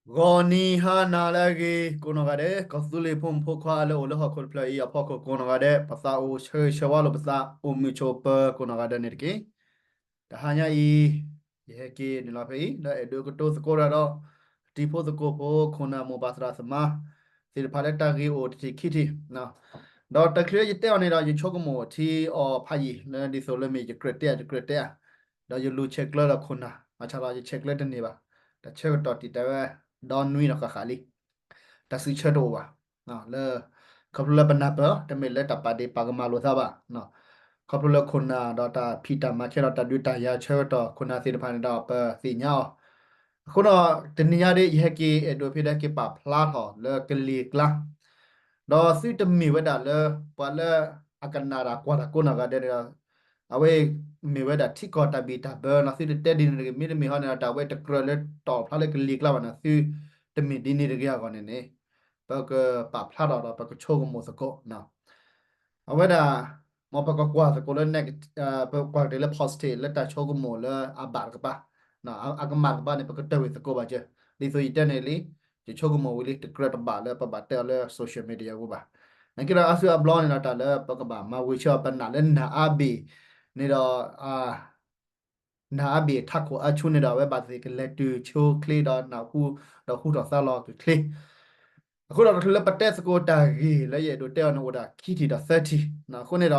ဂီၤနံၤဟါနၤလၢအဂ့ၤ ကိးနီၢ်ဂၤဒဲး, ကီၢ်သူလ့ၤဖိမုၣ်ဖိခွါလၢအိၣ်လၢဟီၣ်ခိၣ်တဖျၢၣ်အံၤအဖီခိၣ်ကိးနီၢ်ဂၤဒဲး, ပသးအိၣ်ဆၢဂ့ၤဆၢဝါလိာ်ပသး အိၣ်မုာ်ဆိးပၢၤကိးနီၢ်ဂၤဒဲးန့ၣ်တက့ၢ်. တဟါညါအံၤ ယဟဲက့ၤနုာ်လီၤဖဲအံၤ လၢအဲၣ်ဒိးကတိၤသကိးတၢ်ဒီး တံၤဖိသကိးဖိ ခိၣ်နၢ်မိၢ်ပၢ်သရၣ်သမါ သ့ၣ်တဖၣ်လၢတၢ်ဂ့ၢ်အိၣ်တထံၣ်ခံထံၣ် ဒီးတချုးယတဲအီၤန့ၣ်ဒီး ယဆိကမိၣ်ထံအီၤဖးယံာ်လၢဒ်သိးလၢမ့ၢ်ယကြၢးတဲဧါ ယကြၢးတဲဧါ, ဒီးယလူၤဆဲးကျၢလၢခိၣ်နၢ် ဘၣ်ဆၣ်ဒီးယဆဲးကျၢတန့ၢ်ဘၣ်, တၢ်ဆၢကတီၢ်တံာ်တာ်ဝဲ ဒီနွံဒီးဃၣ်ဃၣ်လံ, တၢ်စံးဆၢတအိၣ်ဘၣ်, လၢ ခီဖျိလၢပနၢ်ပၢၢ် တမ့ၢ်လၢတၢ်ပာ်ဒ့ၣ်ပာ်ကမၣ်လိာ်သးဘၣ်, ခီဖျိလၢခိၣ်နၢ်ဒီးတၢ်ဖံးတၢ်မၤခဲဒီးတၢ်ဒုးတၢ်ယၤဆၢကတီၢ် ခိၣ်နၢ်သ့ၣ်တဖၣ်န့ၣ်ဒီး ပသ့ၣ်ညါအီၤ, အဃိဒီး တနံၤညါဒ် ယဟဲက့ၤအဲၣ်ဒိးဖဲဒီးက့ၤပာ်ဖျါထီၣ်လၢကလံၤကျါ ဒီးသုတမ့ၢ်ဝဲဒၣ်လၢ ပှၤလၢအကနၣ်တၢ်ကွၢ်တၢ်ကိးနီၢ်ဂၤဒဲးန့ၣ်ဒီး အဝဲမ့ၢ်ဝဲဒၣ်ထံကီၢ်တၢ်ဘံၣ်တၢ်ဘၢနီၤ သုတတဲဒ်န့ၣ်တဂ့ၤ, မ့တမ့ၢ်ဟီန့ၣ်ဒီး တၢ်ဝဲတကြၢးလၢတၢ်အိၣ်ဖျါလၢကလံၤကျါဘၣ်နီၤ သုတမ့ၢ်ဒ်န့ၣ်တဂ့ၤအဂီၢ်န့ၣ်န့ၣ် ပကပာ်ဖျါထီၣ်ဒီးပကဆိကမိၣ်သကိး အဝဲဒၣ် မ်ပကကွၢ်သကိးလၢ န ပကွၢ်ကတၢၢ်လၢ positive လၢတၢ်ဆိကမိၣ်လၢအဘၣ်တကပၤ, အကမၣ်တကပၤန့ၣ် ပကတၢၢ်ဝံၤသကိးဘၣ်ကၢ, ဒ်သိးယတဲန့ၣ်လံ, ယဆိကမိၣ်ဝံၤလံ တကြၢးတဘၣ်လၢပဘၣ်တဲအီၤလၢ social media အပူၤဘၣ်. နာ်က့ဒီးအါစုအါဘျီန့ၣ်ဒီး တၢ်လၢပကဘၣ်မၤဝံၤဆၢအီၤ ပနာ်လၢနၢ်အါဘ့ၣ်န့ၣ်ဒီး နၢ်အါဘ့ၣ်ထးခိၣ်အါဆူန့ၣ်ဒီး အဝဲဘၣ်သ့ၣ်ကလဲၤတုၤဆိချ့ဒီးနၢ်ဟူ ဒီးဟူထီၣ်သါလီၤကချ့. အဃိဒီးတချုးလၢပတဲသကိးတၢ်ဂ့ၢ်လၢယအဲၣ်ဒိးတဲအီၤန့ၣ် အိၣ်ဒၣ်ခံထံၣ်ဒီးသၢထံၣ်, အဃိန့ၣ်ဒီး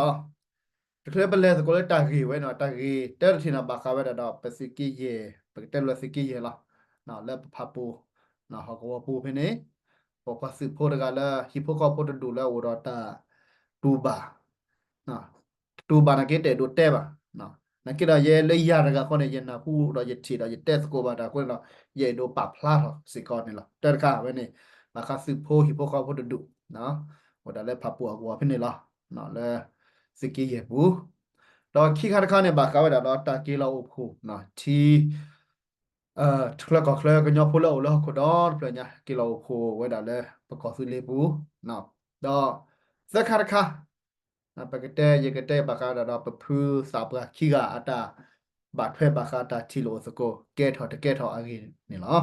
တချုးပလဲၤသကိးလၢတၢ်ဂ့ၢ်ဝဲန့ၣ် တၢ်ဂ့ၢ်တၢတထံၣ်န့ၣ် ဘၣ်ဃးဝဲဒၣ်ဒီး ပသုးက့ယဲၢ် ပကတဲလၢသုးက့ယဲၢ်လီၤ. လၢပဖးပူၤ ဟီၣ်ကဝီၤပူၤဖဲန့ၣ် ပိာ်ခွါသုးဖိတဂၤလၢ ဟံၣ်ဖိဃီဖိတဒူၣ်လၢအအိၣ်ဒီးတၢ်တူၢ်ဘၣ် တူၢ်ဘၣ်နာ်က့တအဲၣ်ဒိးတဲဘၣ်. နာ်က့ဒီးယဲလၢယၤတဂၤဃီန့ၣ် ယနၢ်ဟူဒီးယထံၣ်ဒီးယတဲသကိးဘၣ်တၢ်အဃိန့ၣ်ဒီး ယအဲၣ်ဒိးပာ်ဖျါထီၣ်စ့ၢ်ကီးန့ၣ်လီၤ. တၢတခါဝဲန့ၣ် ဘၣ်ဃးသုးဖိဟံၣ်ဖိဃီဖိတဒူၣ် အိၣ်ဒၣ်လၢဖးပူၤအကဝီၤဖဲန့ၣ်လီၤ. လၢသုးက့ယဲၢ်ပူၤ, ဒီးခံခါတခါန့ၣ် ဘၣ်ဃးဝဲဒၣ်ဒီးတၢ်က့ၤလီၤအိၣ်ဖှိၣ် ထံ ချၢကီၢ်ချၢကညီဖိလၢအအိၣ်လၢဟီၣ်ခိၣ်ဒီတဖျၢၣ်ညါ က့ၤလီၤအိၣ်ဖှိၣ်ဝဲဒၣ်လၢပကီၢ်သူလ့ၤပူၤ, ဒီးသၢခါတခါ ပကတဲ ယကတဲဘၣ်ဃးဒၣ်ဒီး ပဖုသးပှၢ်ခံဂၤအတၢ်ဘၣ်ထွဲဘၣ်ဃးတၢ်ထံၣ်လိာ်အိၣ်သကိး ကဲထီၣ်တကဲထီၣ်အဂ့ၢ်န့ၣ်လီၤ.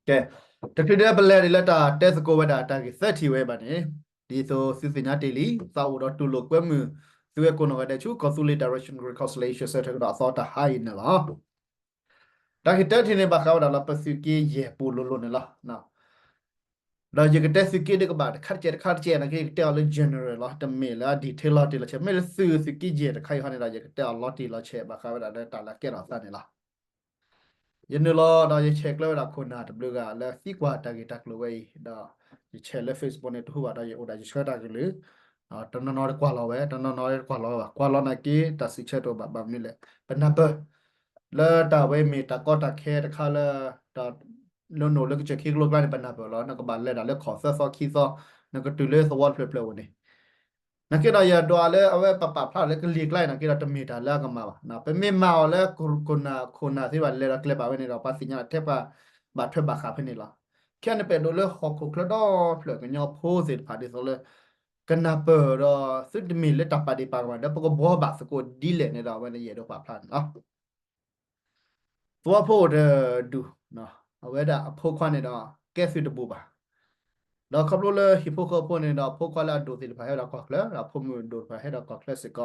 ကဲ, တချုးဒီးပလဲၤဒ်လၢတၢ်တဲသကိးဝဲဒၣ်တၢ်ဂ့ၢ်သၢထံၣ်ဝဲဘၣ်န့ၣ်, ဒ်သိးသုသ့ၣ်ညါတ့ၢ်လံ သးအိၣ်ဒီးတူၢ်လိာ်ကွဲမုာ် သုဝဲကိးနီၢ်ဂၤဒဲးဆူ ကီၢ်သူလ့ၤ Direction Reconciliation Center ကဒီးအသီတၢ်ဟါအံၤန့ၣ်လီၤ. တၢ်ဂ့ၢ်တၢထံၣ်န့ၣ် ဘၣ်ဃးဝဲဒၣ်လၢပသုးက့ယဲၢ်ပူၤလိၤလိၤန့ၣ်လီၤ. ဒီးယကတဲသုးက့ဒ်ကဘၣ်တခါတကဲးတခါတကဲး နာ်က့ယကတဲအီၤလၢ general လီၤ. တမ့ၢ်လၢအ detail လီၤတံၢ်လီၤဆဲး မ့ၢ်လၢသုး သုးက့ယဲၢ်တခါအံၤဟီန့ၣ်ဒီး ယကတဲအီၤလီၤတံၢ်လီၤဆဲး ဘၣ်ဃးဝဲဒၣ်လၢတၢ်လၢကဲထီၣ်သးန့ၣ်လီၤ. ယနုာ်လီၤဒီးယဆဲးကျၢဝဲဒၣ်ခိၣ်နၢ်တဘျုးဂၤလၢသံကွၢ်တၢ်ဂ့ၢ်တၢ်ကျိၤဝဲအံၤ ဒီးယဆဲးလၢ Facebook န့ၣ်တဟူဘၣ်ဒီး ယအိၣ်ဒၣ်ယဆှၢတၢ်ကလုၢ်, တနီၤနီၤတကွၢ်လီၤဝဲ တနီၤနီၤတကွၢ်လီၤဝဲဘၣ် ကွၢ်လီၤနာ်က့ တၢ်စံးဆၢတအိၣ်ဘၣ် ဘၣ်မနုၤလဲၣ် ပနၢ်ပၢၢ် လၢတၢ်ဝဲမ့ၢ်တၢ်ကီတၢ်ခဲတခါလၢ တၢ် နအိၣ်လၢကစၢၢ်ခံကလိကျါန့ၣ် ပနၢ်ပၢၢ်လီၤ နကဘၣ်လဲၤဒၣ်လၢခီၣ်သၢသီခံသီ နကတုၤလၢသဝီတဖျၢၣ်ဖျၢၣ်အိၣ်န့ၣ် နာ်က့ဒီးယဒွးလၢအဝဲပပာ်ဖျါလၢကလံၤကျါအံၤနာ်က့ဒီး တမ့ၢ်တၢ်လၢအကမၣ်ဘၣ်. ပမ့ၢ်မၤအီၤလၢခိၣ်နၢ် ခိၣ်နၢ်သ့ဘၣ်လဲၤဒီးကျဲဘၣ်ဝဲန့ၣ်ဒီး ပှၤသ့ၣ်ညါလၢထဲပှၤဘၣ်ထွဲဘၣ်ဃးဖဲန့ၣ်လီၤ. ခဲအံၤန့ၣ် ပအဲၣ်ဒိးလၢဟီၣ်ခိၣ်ချၢဒီဖျၢၣ်ကညီဖိသ့ၣ်တဖၣ်ဒ်သိးလၢ ကနၢ်ပၢၢ်ဒီး သုတမ့ၢ်လၢတၢ်ပာ်ဒ့ၣ်ပာ်ကမၣ်ဒီး ပကဘှီဘၣ်သကိးဒ်လဲၣ်န့ၣ်ဒီး အဝဲန့ၣ်ယအဲၣ်ဒိးပာ်ဖျါန့ၣ်လီၤ. သဝီဖိအိၣ်တဒူၣ်, အဝဲဒၣ်အဖိခွါန့ၣ်ဒီး ကဲသုးတဘူၣ်ဘၣ်. ဒီးခီဖျိလၢဟံၣ်ဖိဃီဖိန့ၣ်ဒီး အဖိခွါလၢအဒိၣ်သ့ၣ်တဖၣ်ဟဲဒီးကီၢ်ချၢ, ဒီးအဖိမုၣ်ဒိၣ်တဖၣ်ဟဲဒီးကီၢ်ချၢစ့ၢ်ကီး,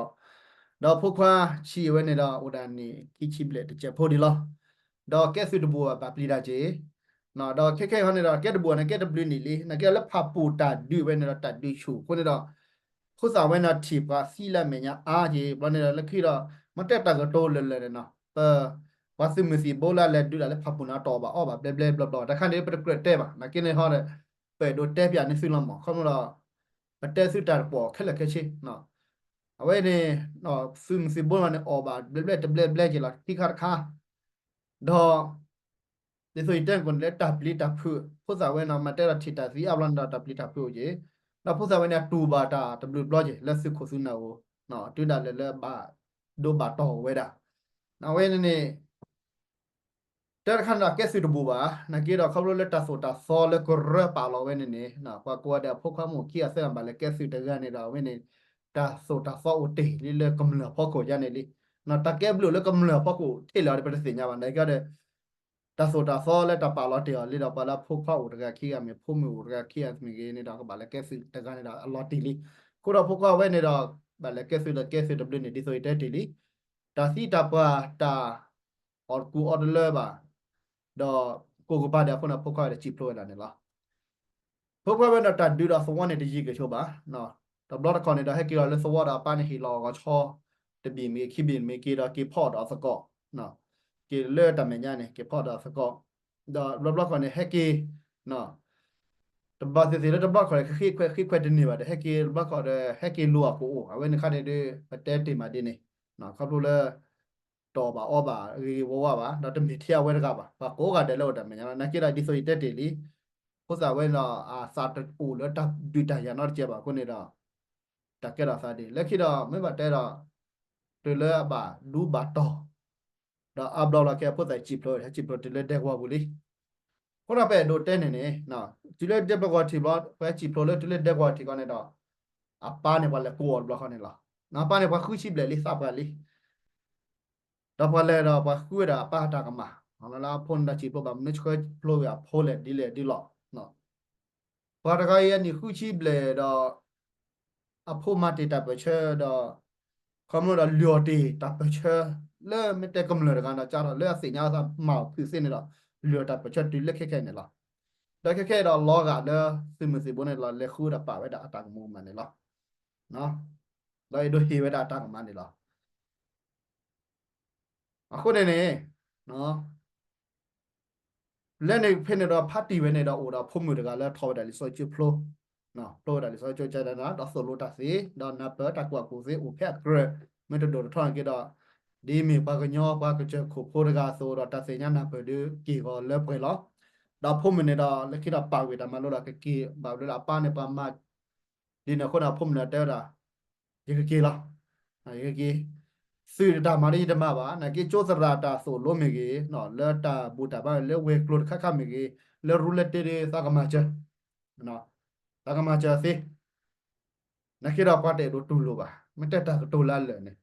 ဒီးအဖိခွါဆံးအဝဲန့ၣ်ဒီး အိၣ်ဒၣ်နံၣ်ခံဆံဘျဲၣ်တစဲးဖိဒံးလီၤ. ဒီးကဲသုးတဘူၣ်ဘၣ် ပျံၤတၢ်က့ၤ ဒီးခဲခဲအံၤဟီန့ၣ်ဒီး ကဲတဘူၣ်န့ၣ် ကဲတဘျုးနံၣ်လံ, နာ်က့ဒီးလၢဖၣ်ပူၣ်တၢ်ဒုးဝဲန့ၣ်ဒီး တၢ်ဒုးဆူၣ်အဃိန့ၣ်ဒီး ဖိသၣ်ဝဲန့ၣ်ထံၣ်ပှၤသံလၢအမဲာ်ညါအါက့ၤ ဘျီန့ၣ်ဒီး လၢခံဒီး မ့ၢ်တဲတၢ်ကတိၤလၢာ်လၢာ်န့ၣ်နီၤ ပ ပှၤသုးမုၢ်သံၣ်ဘိလၢအလဲၤဒုးတၢ်လၢဖၣ်ပူၣ်န့ၣ် တအီၣ်ဘၣ်အီဘၣ်ဘျဲဘျဲဘျီဘျီ တၢ်ခါန့ၣ် ပတကြၢးတဲဘၣ် နာ်က့န့ၣ်ဟီဒီး ပအဲၣ်ဒိးတဲပျးန့ၢ်သုလီၤမး ခီဖျိဒီး ပတဲသုတၢ်တပီၢ်ခဲလၢာ်ခဲဆ့ အဝဲန့ၣ် သုးမုၢ်သံၣ်ဘိန့ၣ် အီၣ်ဘၣ်ဘျဲဘျဲတဘျဲဘျဲက့ၤလီၤ ခံခါတခါ ဒီး ဒ်သိးယတဲကိးန့ၣ်လၢ တၢ်ပျံၤတၢ်ဖုး ဖိသၣ်ဝဲန့ၣ် မ့ၢ်တဲဒီးထံၣ်တၢ်သံအါဘျီန့ၣ်ဒီး တၢ်ပျံၤတၢ်ဖုးအိၣ်က့ၤ ဒီးဖိသၣ်ဝဲန့ၣ် အတူၢ်ဘၣ်တၢ်တဘျုးဘျီက့ၤ လၢသုးခိၣ်သုးနၢ်အိၣ် တုၤဒၣ်လဲာ်လၢဘၣ်ဒိဘၣ်တီၢ်အိၣ်ဝဲဒၣ် အဝဲန့ၣ်န့ၣ် တၢ်တခါန့ၣ်ဒီး ကဲသုးတဘူၣ်ဘၣ် နာ်က့ဒီး ခီဖျိလၢတၢ်သိၣ်တၢ်သီလၢကရၢပာ်လီၤဝဲန့ၣ်န့ၣ် ပှၤကိးဂၤဒဲးအဖိခွါမုၣ်ခံဂၤသၢဂၤ ဘၣ်လဲၤကဲသုးတဂၤန့ၣ်ဒီး အဝဲန့ၣ် တၢ်သိၣ်တၢ်သီအိၣ်တ့ၢ်လံလၢကမျၢၢ်ဖီခိၣ်ယါန့ၣ်လံ တၢ်ကဲဘျုးလၢကမျၢၢ်ဖီခိၣ်ထဲလဲၣ်ဒီး ပတသ့ၣ်ညါဘၣ် နာ်က့ဒီး တၢ်သိၣ်တၢ်သီလၢတၢ်ပာ်လီၤတ့ၢ်အီၤလံဒီး ပှၤလၢအဖိခွါအိၣ်တဂၤခံဂၤမ့ၢ် ဖိမုၣ်အိၣ်တဂၤခံဂၤမ့ၢ်ဂ့ၤန့ၣ်ဒီး ကဘၣ်လဲၤကဲသုးတဂၤန့ၣ်ဒီး အလီၤတံၢ်လံ. အဃိဒီးဖိခွါဝဲန့ၣ်ဒီး ဘၣ်လဲၤကဲသုးဒီးကဲသုးတဘျုးန့ၣ် ဒ်သိးယတဲတ့ၢ်လံ. တၢ်သံတၢ်ပှၢ် တၢ်အီၣ်ကူအီတလၢဘၣ် ဒီးကိးကပၤဒဲးအဃိန့ၣ် ဖိခွါဝဲဒီးစံၣ်ဖျိဝဲဒၣ်န့ၣ်လီၤ. ဖိခွါဝဲဒီးတၢ်ဒုးဒီးသဝီန့ၣ်တယံာ်ကဆိးဘၣ်. တဘျီတခီၣ်န့ၣ်ဒီး ဟဲက့ၤလီၤလၢသဝီဒီးအပၢ်န့ၣ်ဟ့ၣ်လီၤအီၤဂီၤဆီ တဘ့ၣ်မ့ၢ်ခံဘ့ၣ်မ့ၢ်က့ၤဒီးက့ၤဖီၣ်ဒီးအသကိး, က့ၤလၢတၢ်မဲာ်ညါန့ၣ် က့ၤဖီၣ်ဒီးအသကိး, ဒီးတဘျီဘျီခီၣ်န့ၣ် ဟဲက့ၤ တဘၣ်သ့ၣ်သ့ၣ်လၢတဘျီခီၣ်န့ၣ် ဃ့ခွဲးဃ့ခွဲးတန့ၢ်ဘၣ်ဒီး ဟဲက့ၤတဘျီခီၣ်ဒီး ဟဲက့ၤလိၤအကအိၣ် အဝဲန့ၣ်ခါန့ၣ်ဒီး ပတဲတ့ၢ်မးဒ်န့ၣ် ခီဖျိလၢ တအီၣ်ဘၣ်အီဘၣ်ဂ့ၤဂ့ၤဝါဝါဘၣ် ဒီးတမ့ၢ်ထဲအဝဲတဂၤဘၣ် ပှၤကိးဂၤဒဲးလၢအိၣ်တၢ်မဲာ်ညါလီၤ. နာ်က့ဒီးဒ်သိးယတဲတ့ၢ်လံ ဖိသၣ်ဝဲန့ၣ်ဒီး အသးတအိၣ်လၢတၢ်ဒုးတၢ်ယၤနီတစဲးဘၣ်အဃိန့ၣ်ဒီး တၢ်ကဲထီၣ်သးဒ် လၢခံဒီး မ့ၢ်ဘၣ်တဲဒီး တုၤလၢအဘၣ်ဒူဘၣ်တီၢ် ဒီးအါဘျီလီၤကဲ ဖိသၣ်စံၣ်ဖျိ ဟဲစံၣ်ဖျိတုၤလၢဒဲကဝီၤပူၤလံ. အဃိဒီးပအဲၣ်ဒိးတဲန့ၣ်န့ၣ် တုၤလၢဒဲကဝီၤထံးဘျီ ပဟဲစံၣ်ဖျိလၢတုၤလၢဒဲကဝီၤထံးခီန့ၣ်ဒီး အပၢ်န့ၣ်ပှၤလဲၤကိးအီၤတဘျီဃီန့ၣ်လီၤ. အပၢ်န့ၣ် ပှၤဃုဆံဘျဲၣ်လံ သးပှၢ်လံ ဒီးပှၤလဲၤဒီးပှၤဃုဝဲဒၣ်အပၢ်တၢ်ကမၣ် လၢအဖိန့ၣ်ဒီးစံၣ်ဖျိဘၣ်မနုၤဆှၢဖျိဝဲအဖိလဲၣ်ဒ်လဲၣ်ဒ်လီၤ. ပှၤတဂၤအံၤအနံၣ်ဃုဆံဘျဲၣ်ဒီး အဖိမၤတ့ၢ်တၢ်ပၢၢ်ဆၢဒီး ခီဖျိဒီးလုၢ်အီၣ်တ့ၢ်တၢ်ပၢၢ်ဆၢ လၢမ့ၢ်တဲကမျၢၢ်တဂၤဒီး ကၢ်ထီၣ်လၢအသ့ၣ်ညါအသးမၤအီၤဖုးသ့န့ၣ်ဒီး လုၢ်အီၣ်တၢ်ပၢၢ်ဆၢတုၤလၢခဲခဲန့ၣ်လီၤ. ဒီးခဲခဲဒီးလီၤဂာ်လၢသုးမုၢ်သံၣ်ဘိန့ၣ်လီၤ လဲၤဃုဝဲဒၣ်ပာ်ဝဲဒၣ်အတၢ်ကမူၤမးန့ၣ်လီၤ. ဒီးအဲၣ်ဒိးဟ့ၣ်ဝဲဒၣ်အတၢ်ကမၣ်န့ၣ်လီၤ. အဃိန့ၣ်န့ၣ် လၢန့ၣ်ဖဲန့ၣ်ဒီးဖါတံၢ်ဝဲန့ၣ်ဒီးအိၣ်ဒီးဖိမုၣ်တဂၤလၢထီၣ်ဝဲဒၣ်လံာ်စီဆှံကၠိဖျိ, ဖျိဝဲဒၣ်လံာ်စီဆှံကၠိကဲဒၣ်ဒီးသိၣ်လိတၢ်သ့ ဒီးနၢ်ပၢၢ်တၢ်ကူၣ်ဘၣ်ကူၣ်သ့အိၣ်ဖဲအကြၢး, မ့ၢ်တဒိၣ်တထီၣ်န့ၣ်က့ဒီး ဒ်မ့ၢ်ပှၤကညီပှၤကစၢၢ်ခိၣ်ဖိတဂၤအသိးဒီးတၢ်သ့ၣ်ညါနၢ်ပၢၢ်ဒီးက့ၢ်ဂီၤလၢပှဲၤလီၤ. ဒီးဖိမုၣ်န့ၣ်ဒီးလၢခံဒီးပာ်ဝံၤတၢ်မၤလိဒီးကက့ၤဘၣ်လၢအပၢ်န့ၣ်ပှၤမၤ ဒ်န့ၣ်အဃိန့ၣ် အဖိမုၣ်န့ၣ်တဲဝဲဒၣ် ယကက့ၤလီၤ. ယကက့ၤ သုးတၢ်မၤဒီးယတမၤဘၣ် နာ်က့ကၠိသရၣ်တၢ်သိၣ်လိမ့ၢ်ဂ့ၤ, လၢတၢ်ဘူၣ်တၢ်ဘါလၢဝဲၤကျိၤတခါခါမ့ၢ်ဂ့ၤ, လၢရူလဲတ့ဒီးသးကမၤစၢၤ, သးကမၤစၢၤသ့ နာ်က့ဒီးပှၤတအဲၣ်ဒိးတူၢ်လိာ်ဘၣ် မ့ၢ်တဲတၢ်ကတိၤလၢအလၢာ်န့ၣ်,